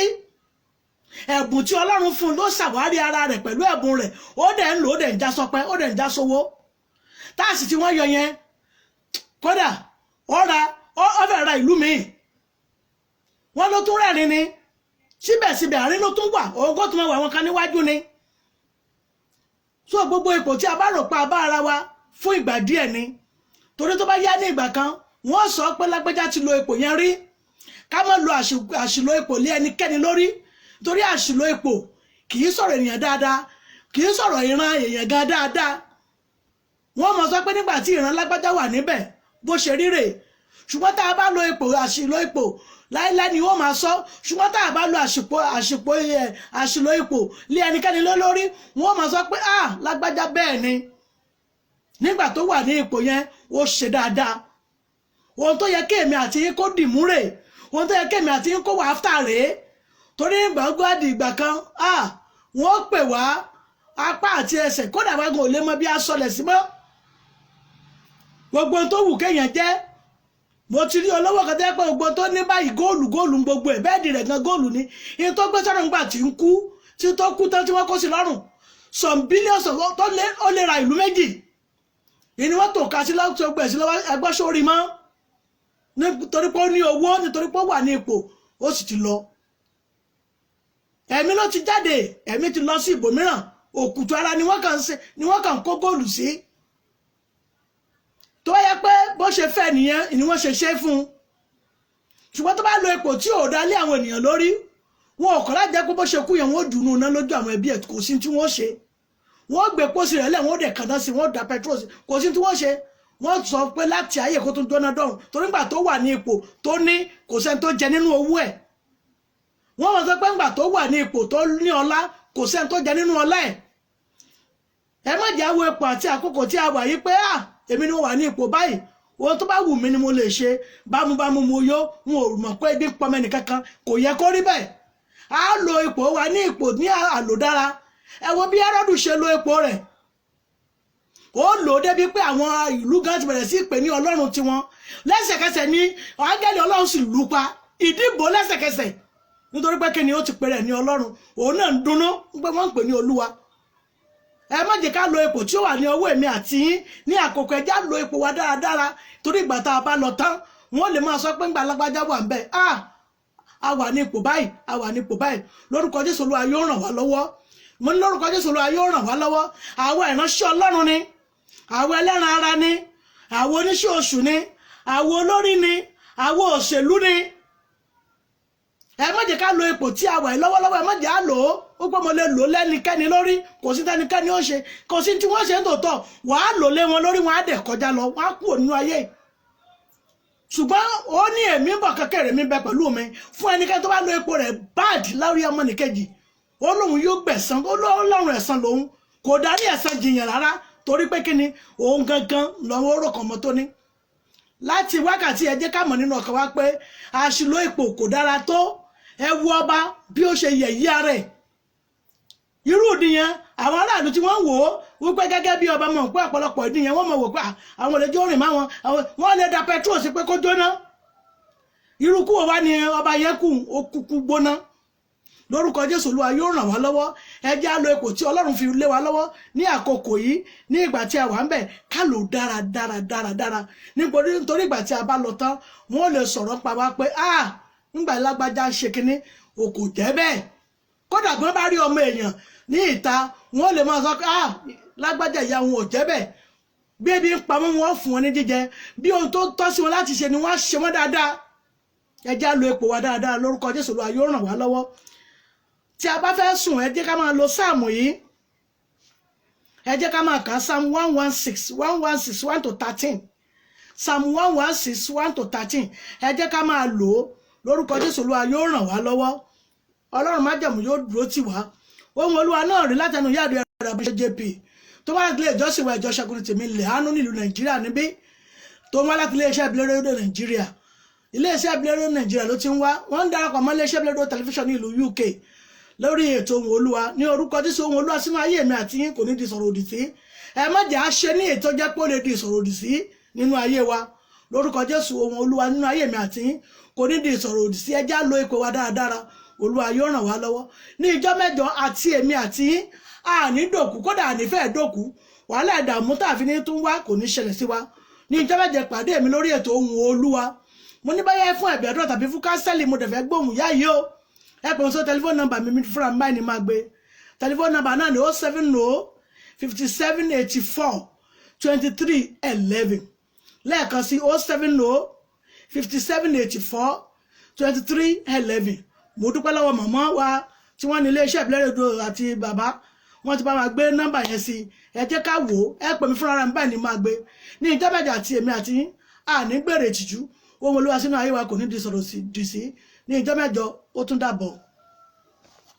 ẹ̀bùn tí Ọlọ́run fún un. Ló ṣàwárí ara rẹ̀ pẹ̀lú ẹ̀bùn rẹ̀, ó dẹ̀ ń lò, ó dẹ̀ ń já sọpẹ́, ó dẹ̀ ń já sówó. Tax tí wọ́n yọ yẹn, kódà ó ra, ó fẹ́ ra ìlú míì. Wọ́n ló tún rẹ́rìn ni. Síbẹ̀síbẹ̀, àárín ló tún wà, ògo tó máa wà wọn kan níwájú ni. So gbogbo ipò tí a bá rò pa bá ara wa, fún ìgbà díẹ̀ ni, torí tó bá yá ní ìgbà kan, wọ́n sọ pé lágbájá ti lo ipò yẹn rí. Ká má lo àṣìlò ipò lé ẹnikẹ́ni lórí, torí àṣìlò ipò Kì í sọ̀rọ̀ ènìyàn dáadáa, kì í sọ̀rọ̀ ìran èèyàn gan dáadáa. Wọ́n mọ̀ sọ pé nígbà tí ìran lágbájá wà níbẹ̀, bó ṣe ríre. Ṣùgbọ́n tá a bá lo ipò, àṣìlò ipò láíláí ni wọ́n máa sọ. Ṣùgbọ́n tá a bá lo àṣìpò àṣìpò ẹ àṣìlò ipò lé ẹnikẹ́ni lórí, wọ́n máa sọ pé, "Ah, lágbájá, bẹ́ẹ̀ ni, nígbà tó wà ní ipò yẹn, ó ṣe dáadáa." Ohun tó yẹ kí èmi àti yín kó dìmú rè, ohun tó yẹ kí èmi àti yín kó wà áfítà rèé, torí ìgbà gbádìí ìgbà kan, ah, wọ́n pè wá apá àti ẹsẹ̀, kódà wá gan ò lè mọ bí a sọlẹ̀ sí mọ́. Gbogbo ohun tó wù kéèyàn jẹ́, mo ti rí olówó kan tẹ́ pé gbogbo tó ní báyìí, góòlù, góòlù ń gbogbo ẹ̀, bẹ́ẹ̀dì rẹ̀ gan góòlù ni. Ìyẹn tó gbé sọ́run nígbà tí ń kú, tí tó kú tán, tí wọ́n kó sí lọ́rùn, some billions of tó lé, ó lè ra ìlú méjì. Ìní wọ́n tó ka sí lọ́wọ́ tó gbẹ̀ sí lọ́wọ́ ẹgbẹ́ sórí mọ́, nítorí pé ó ní owó, nítorí pé ó wà ní ipò, ó sì ti lọ. Ẹ̀mí ló ti jáde, ẹ̀mí ti lọ sí ibòmíràn. Òkùtù ara ni wọ́n kàn ń ṣe, ni wọ́n kàn ń kó góòlù sí. Tó bá yẹ pé bó ṣe fẹ́ nìyẹn ni wọ́n ṣe ṣe fún un. Ṣùgbọ́n tó bá lo ipò tí ò dá lé àwọn ènìyàn lórí, wọn ò kọ́ láti jẹ́ pé bó ṣe kú yẹn, wọ́n dùnú iná lójú àwọn ẹbí ẹ̀. Kò sí tí wọ́n ṣe. Wọ́n gbé pósí rẹ̀ lẹ̀, wọ́n dẹ̀ kàdá sí, wọ́n da petrol sí, kò sí tí wọ́n ṣe. Wọ́n sọ pé láti ayé kó tún jóná dọ̀hùn, torí nígbà tó wà ní ipò tó ní, kò sẹ́ni tó jẹ nínú owó ẹ̀. Wọ́n wọ́n sọ pé nígbà tó wà ní ipò tó ní ọlá, kò sẹ́ni tó jẹ nínú ọlá ẹ̀. Ẹ má jẹ́ àwọn ipò àti àkókò tí a wà yìí pé, "Ah, èmi ni mo wà ní ipò báyìí, ohun tó bá wù mí ni mo lè ṣe, bámúbámú mo yó, n ò mọ̀ pé ebi ń pọmọ ẹnìkankan." Kò yẹ kó rí bẹ́ẹ̀. Á lo ipò wa ní ipò ní àlòdára. Ẹ wo bí Hẹ́rọ́dù ṣe lo ipò rẹ̀. Ó lò ó débi pé àwọn ìlú gan ti bẹ̀rẹ̀ sí pè ní ọlọ́run tiwọn. Lẹ́sẹ̀kẹsẹ̀ ni áńgẹ́lì Ọlọ́run sì lù pa ìdìbò lẹ́sẹ̀kẹsẹ̀, nítorí pé kí ni? Ó ti pè rẹ̀ ní ọlọ́run, òun náà ń dunnú pé wọ́n ń pè ní olúwa. Ẹ má jẹ́ ká lo ipò tí ó wà ní ọwọ́ èmi àti yín ní àkókò. Ẹjá lo ipò wa dáradára, torí ìgbà tá a bá lọ tán, wọ́n lè máa sọ pé ńgbà lágbájá wà ń bẹ̀, ah, a wà ní ipò báyìí, a wà ní ipò báyìí. Lórúkọ Jésù, Olúwa yóò ràn wá lọ́wọ́. Mo ní lórúkọ Jésù, Olúwa yóò ràn wá lọ́wọ́. Àwọn ìránṣẹ́ Ọlọ́run ni, àwọn ẹlẹ́ran ara ni, àwọn oníṣẹ́ oṣù ni, àwọn olórí ni, àwọn òṣèlú ni, ẹ má jẹ́ ká lo ipò tí a wà yìí lọ́wọ́lọ́wọ́. Ẹ má jẹ́ á lò ó ó pé mo lè lò lẹ́nikẹ́ni lórí, kò sí tẹ́nikẹ́ni ó ṣe, kò sí tí wọ́n ṣe ń tòótọ́. Wàá lò lé wọn lórí, wọn á dẹ̀ kọjá lọ, wọn á kúrò nínú ayé. Ṣùgbọ́n ó ní, "Èmi ń bọ̀ kékeré mi bẹ pẹ̀lú mi." Fún ẹnikẹ́ni tó bá lo ipò rẹ̀ bad lórí ọmọnìkejì, ó lóun yóò gbẹ̀san. Ó lọ́rùn ẹ̀san lòun kò darí ẹ̀san jìyàn rárá, torí pé kí ni? Òun gangan lọ́wọ́ orò kan mọ́ tó ní láti wákàtí. Ẹ jẹ́ ká mọ̀ nínú ọkàn wa pé àṣìlò ipò kò dára tó. Ẹ wo ọba bí ó ṣe yẹ̀yẹ́ ara ẹ̀. Irú ìdíyẹn, àwọn aráàlú tí wọ́n ń wò ó wípé gẹ́gẹ́ bí ọba mọ̀ pé ọ̀pọ̀lọpọ̀ ìdíyẹn, wọ́n mọ̀ wò pé àwọn olè jó rìn máwọn, wọ́n lè da petrol sí pé kó jóná. Irú kú wo wá ni ọba yẹn kù? Ó kúkú gbóná. Lórúkọ Jésù, Olúwa yóò ràn wá lọ́wọ́. Ẹ jẹ́ á lo ipò tí Ọlọ́run fi lé wa lọ́wọ́ ní àkókò yìí, ní ìgbà tí a wà ń bẹ̀, ká lò dára dára dára dára, nítorí ìgbà tí a bá lọ tán, wọ́n lè sọ̀rọ̀ pa wá pé, "Ah, ńgbà lágbájá ń ṣe kínní, o kò jẹ́ bẹ́ẹ̀." Kódà bí wọ́n bá rí ọmọ èèyàn ní ìta, wọ́n lè máa sọ pé, "Ah, lágbájá, ìyá wọn ò jẹ́ bẹ́ẹ̀." Bí ebi ń pa wọ́n, wọ́n fún wọn ní jíjẹ. Bí ohun tó tọ́ sí wọn láti ṣe ni wọ́n á ṣe wọ́n dáadáa. Ẹ jẹ́ á lo ipò wa dáadáa. Lórúkọ Jésù, Olúwa yóò ràn wá lọ́wọ́. Tí a bá fẹ́ sùn, ẹ jẹ́ ká máa lo sáàmù yìí. Ẹ jẹ́ ká máa kà Psalm 116, 116 1 to 13, Psalm 116 1 to 13. Ẹ jẹ́ ká máa lò ó. Lórúkọ Jésù, Olúwa yóò ràn wá lọ́wọ́. Ọlọ́run májẹ̀mú yóò dúró tì wá. Ohun Olúwa náà rí látẹnu yáàdù ẹ̀rọ àbíṣe JP tó wá láti ilé ìjọsìn wa, Ìjọ Ṣẹ́gun Tèmi lè hánú nílùú Nàìjíríà níbí, tó ń wá láti iléeṣẹ́ ìbílẹ̀ rédíò Nàìjíríà. Iléeṣẹ́ ìbílẹ̀ rédíò Nàìjíríà ló ti ń wá. Wọ́n ń darapọ̀ mọ́ iléeṣẹ́ ìbílẹ̀ rédíò tẹlifíṣàn ní ìlú UK lórí ètò Ohùn Olúwa. Ní orúkọ Jésù, ohùn Olúwa sínú ayé mi àti yín kò ní di sọ̀rọ̀ òdì sí. Ẹ má jẹ́ á ṣe ní ètò jẹ́ pé ó lè di ìsọ̀rọ̀ òdì sí nínú ayé wa. Lórúkọ Jésù, ohùn Olúwa nínú ayé mi àti yín kò ní di ìsọ̀rọ̀ òdì sí. Ẹ já lo ipò wa dáradára. Olúwa yóò ràn wá lọ́wọ́. Ní ìjọ mẹ́jọ àti èmi àti yín, àní dòkú, kódà àní fẹ́ẹ̀ dòkú. Wàhálà, ìdààmú tààfin ní tún wá kò ní ṣẹlẹ̀ sí wa. Ní ìjọ mẹ́jọ, pàdé mi lórí ètò Ohùn Olúwa. Mo ní báyà fún ẹ̀bẹ̀ àdúrà tàbí fún counsel, mo dẹ̀ fẹ́ gbóhùn yá yìí o, ẹ pè mí sọ tẹlifóònù nọ́mbà mi fúnra mi báyìí ni máa gbé. Tẹlifóònù nọ́mbà náà ní 070 57 84 23 11. Lẹ́ẹ̀kan sí, 070 57 84 23 11. Mo dúpẹ́ lọ́wọ́ màmá wa. tí wọ́n ní iléeṣẹ́ ìbílẹ̀ rédíò àti bàbá wọ́n ti bá wa gbé nọ́mbà yẹn sí. Ẹ jẹ́ ká wò ó. Ẹ pè mí fúnra mi báyìí ní máa gbé ní ìjọba àti èmi àti yín àní gbèrè ìtìjú. Ohun Olúwa sínú ayé wa kò ní di sọ̀rọ̀ sí dì sí ní ìjọ mẹ́jọ. Ó tún dàbọ̀.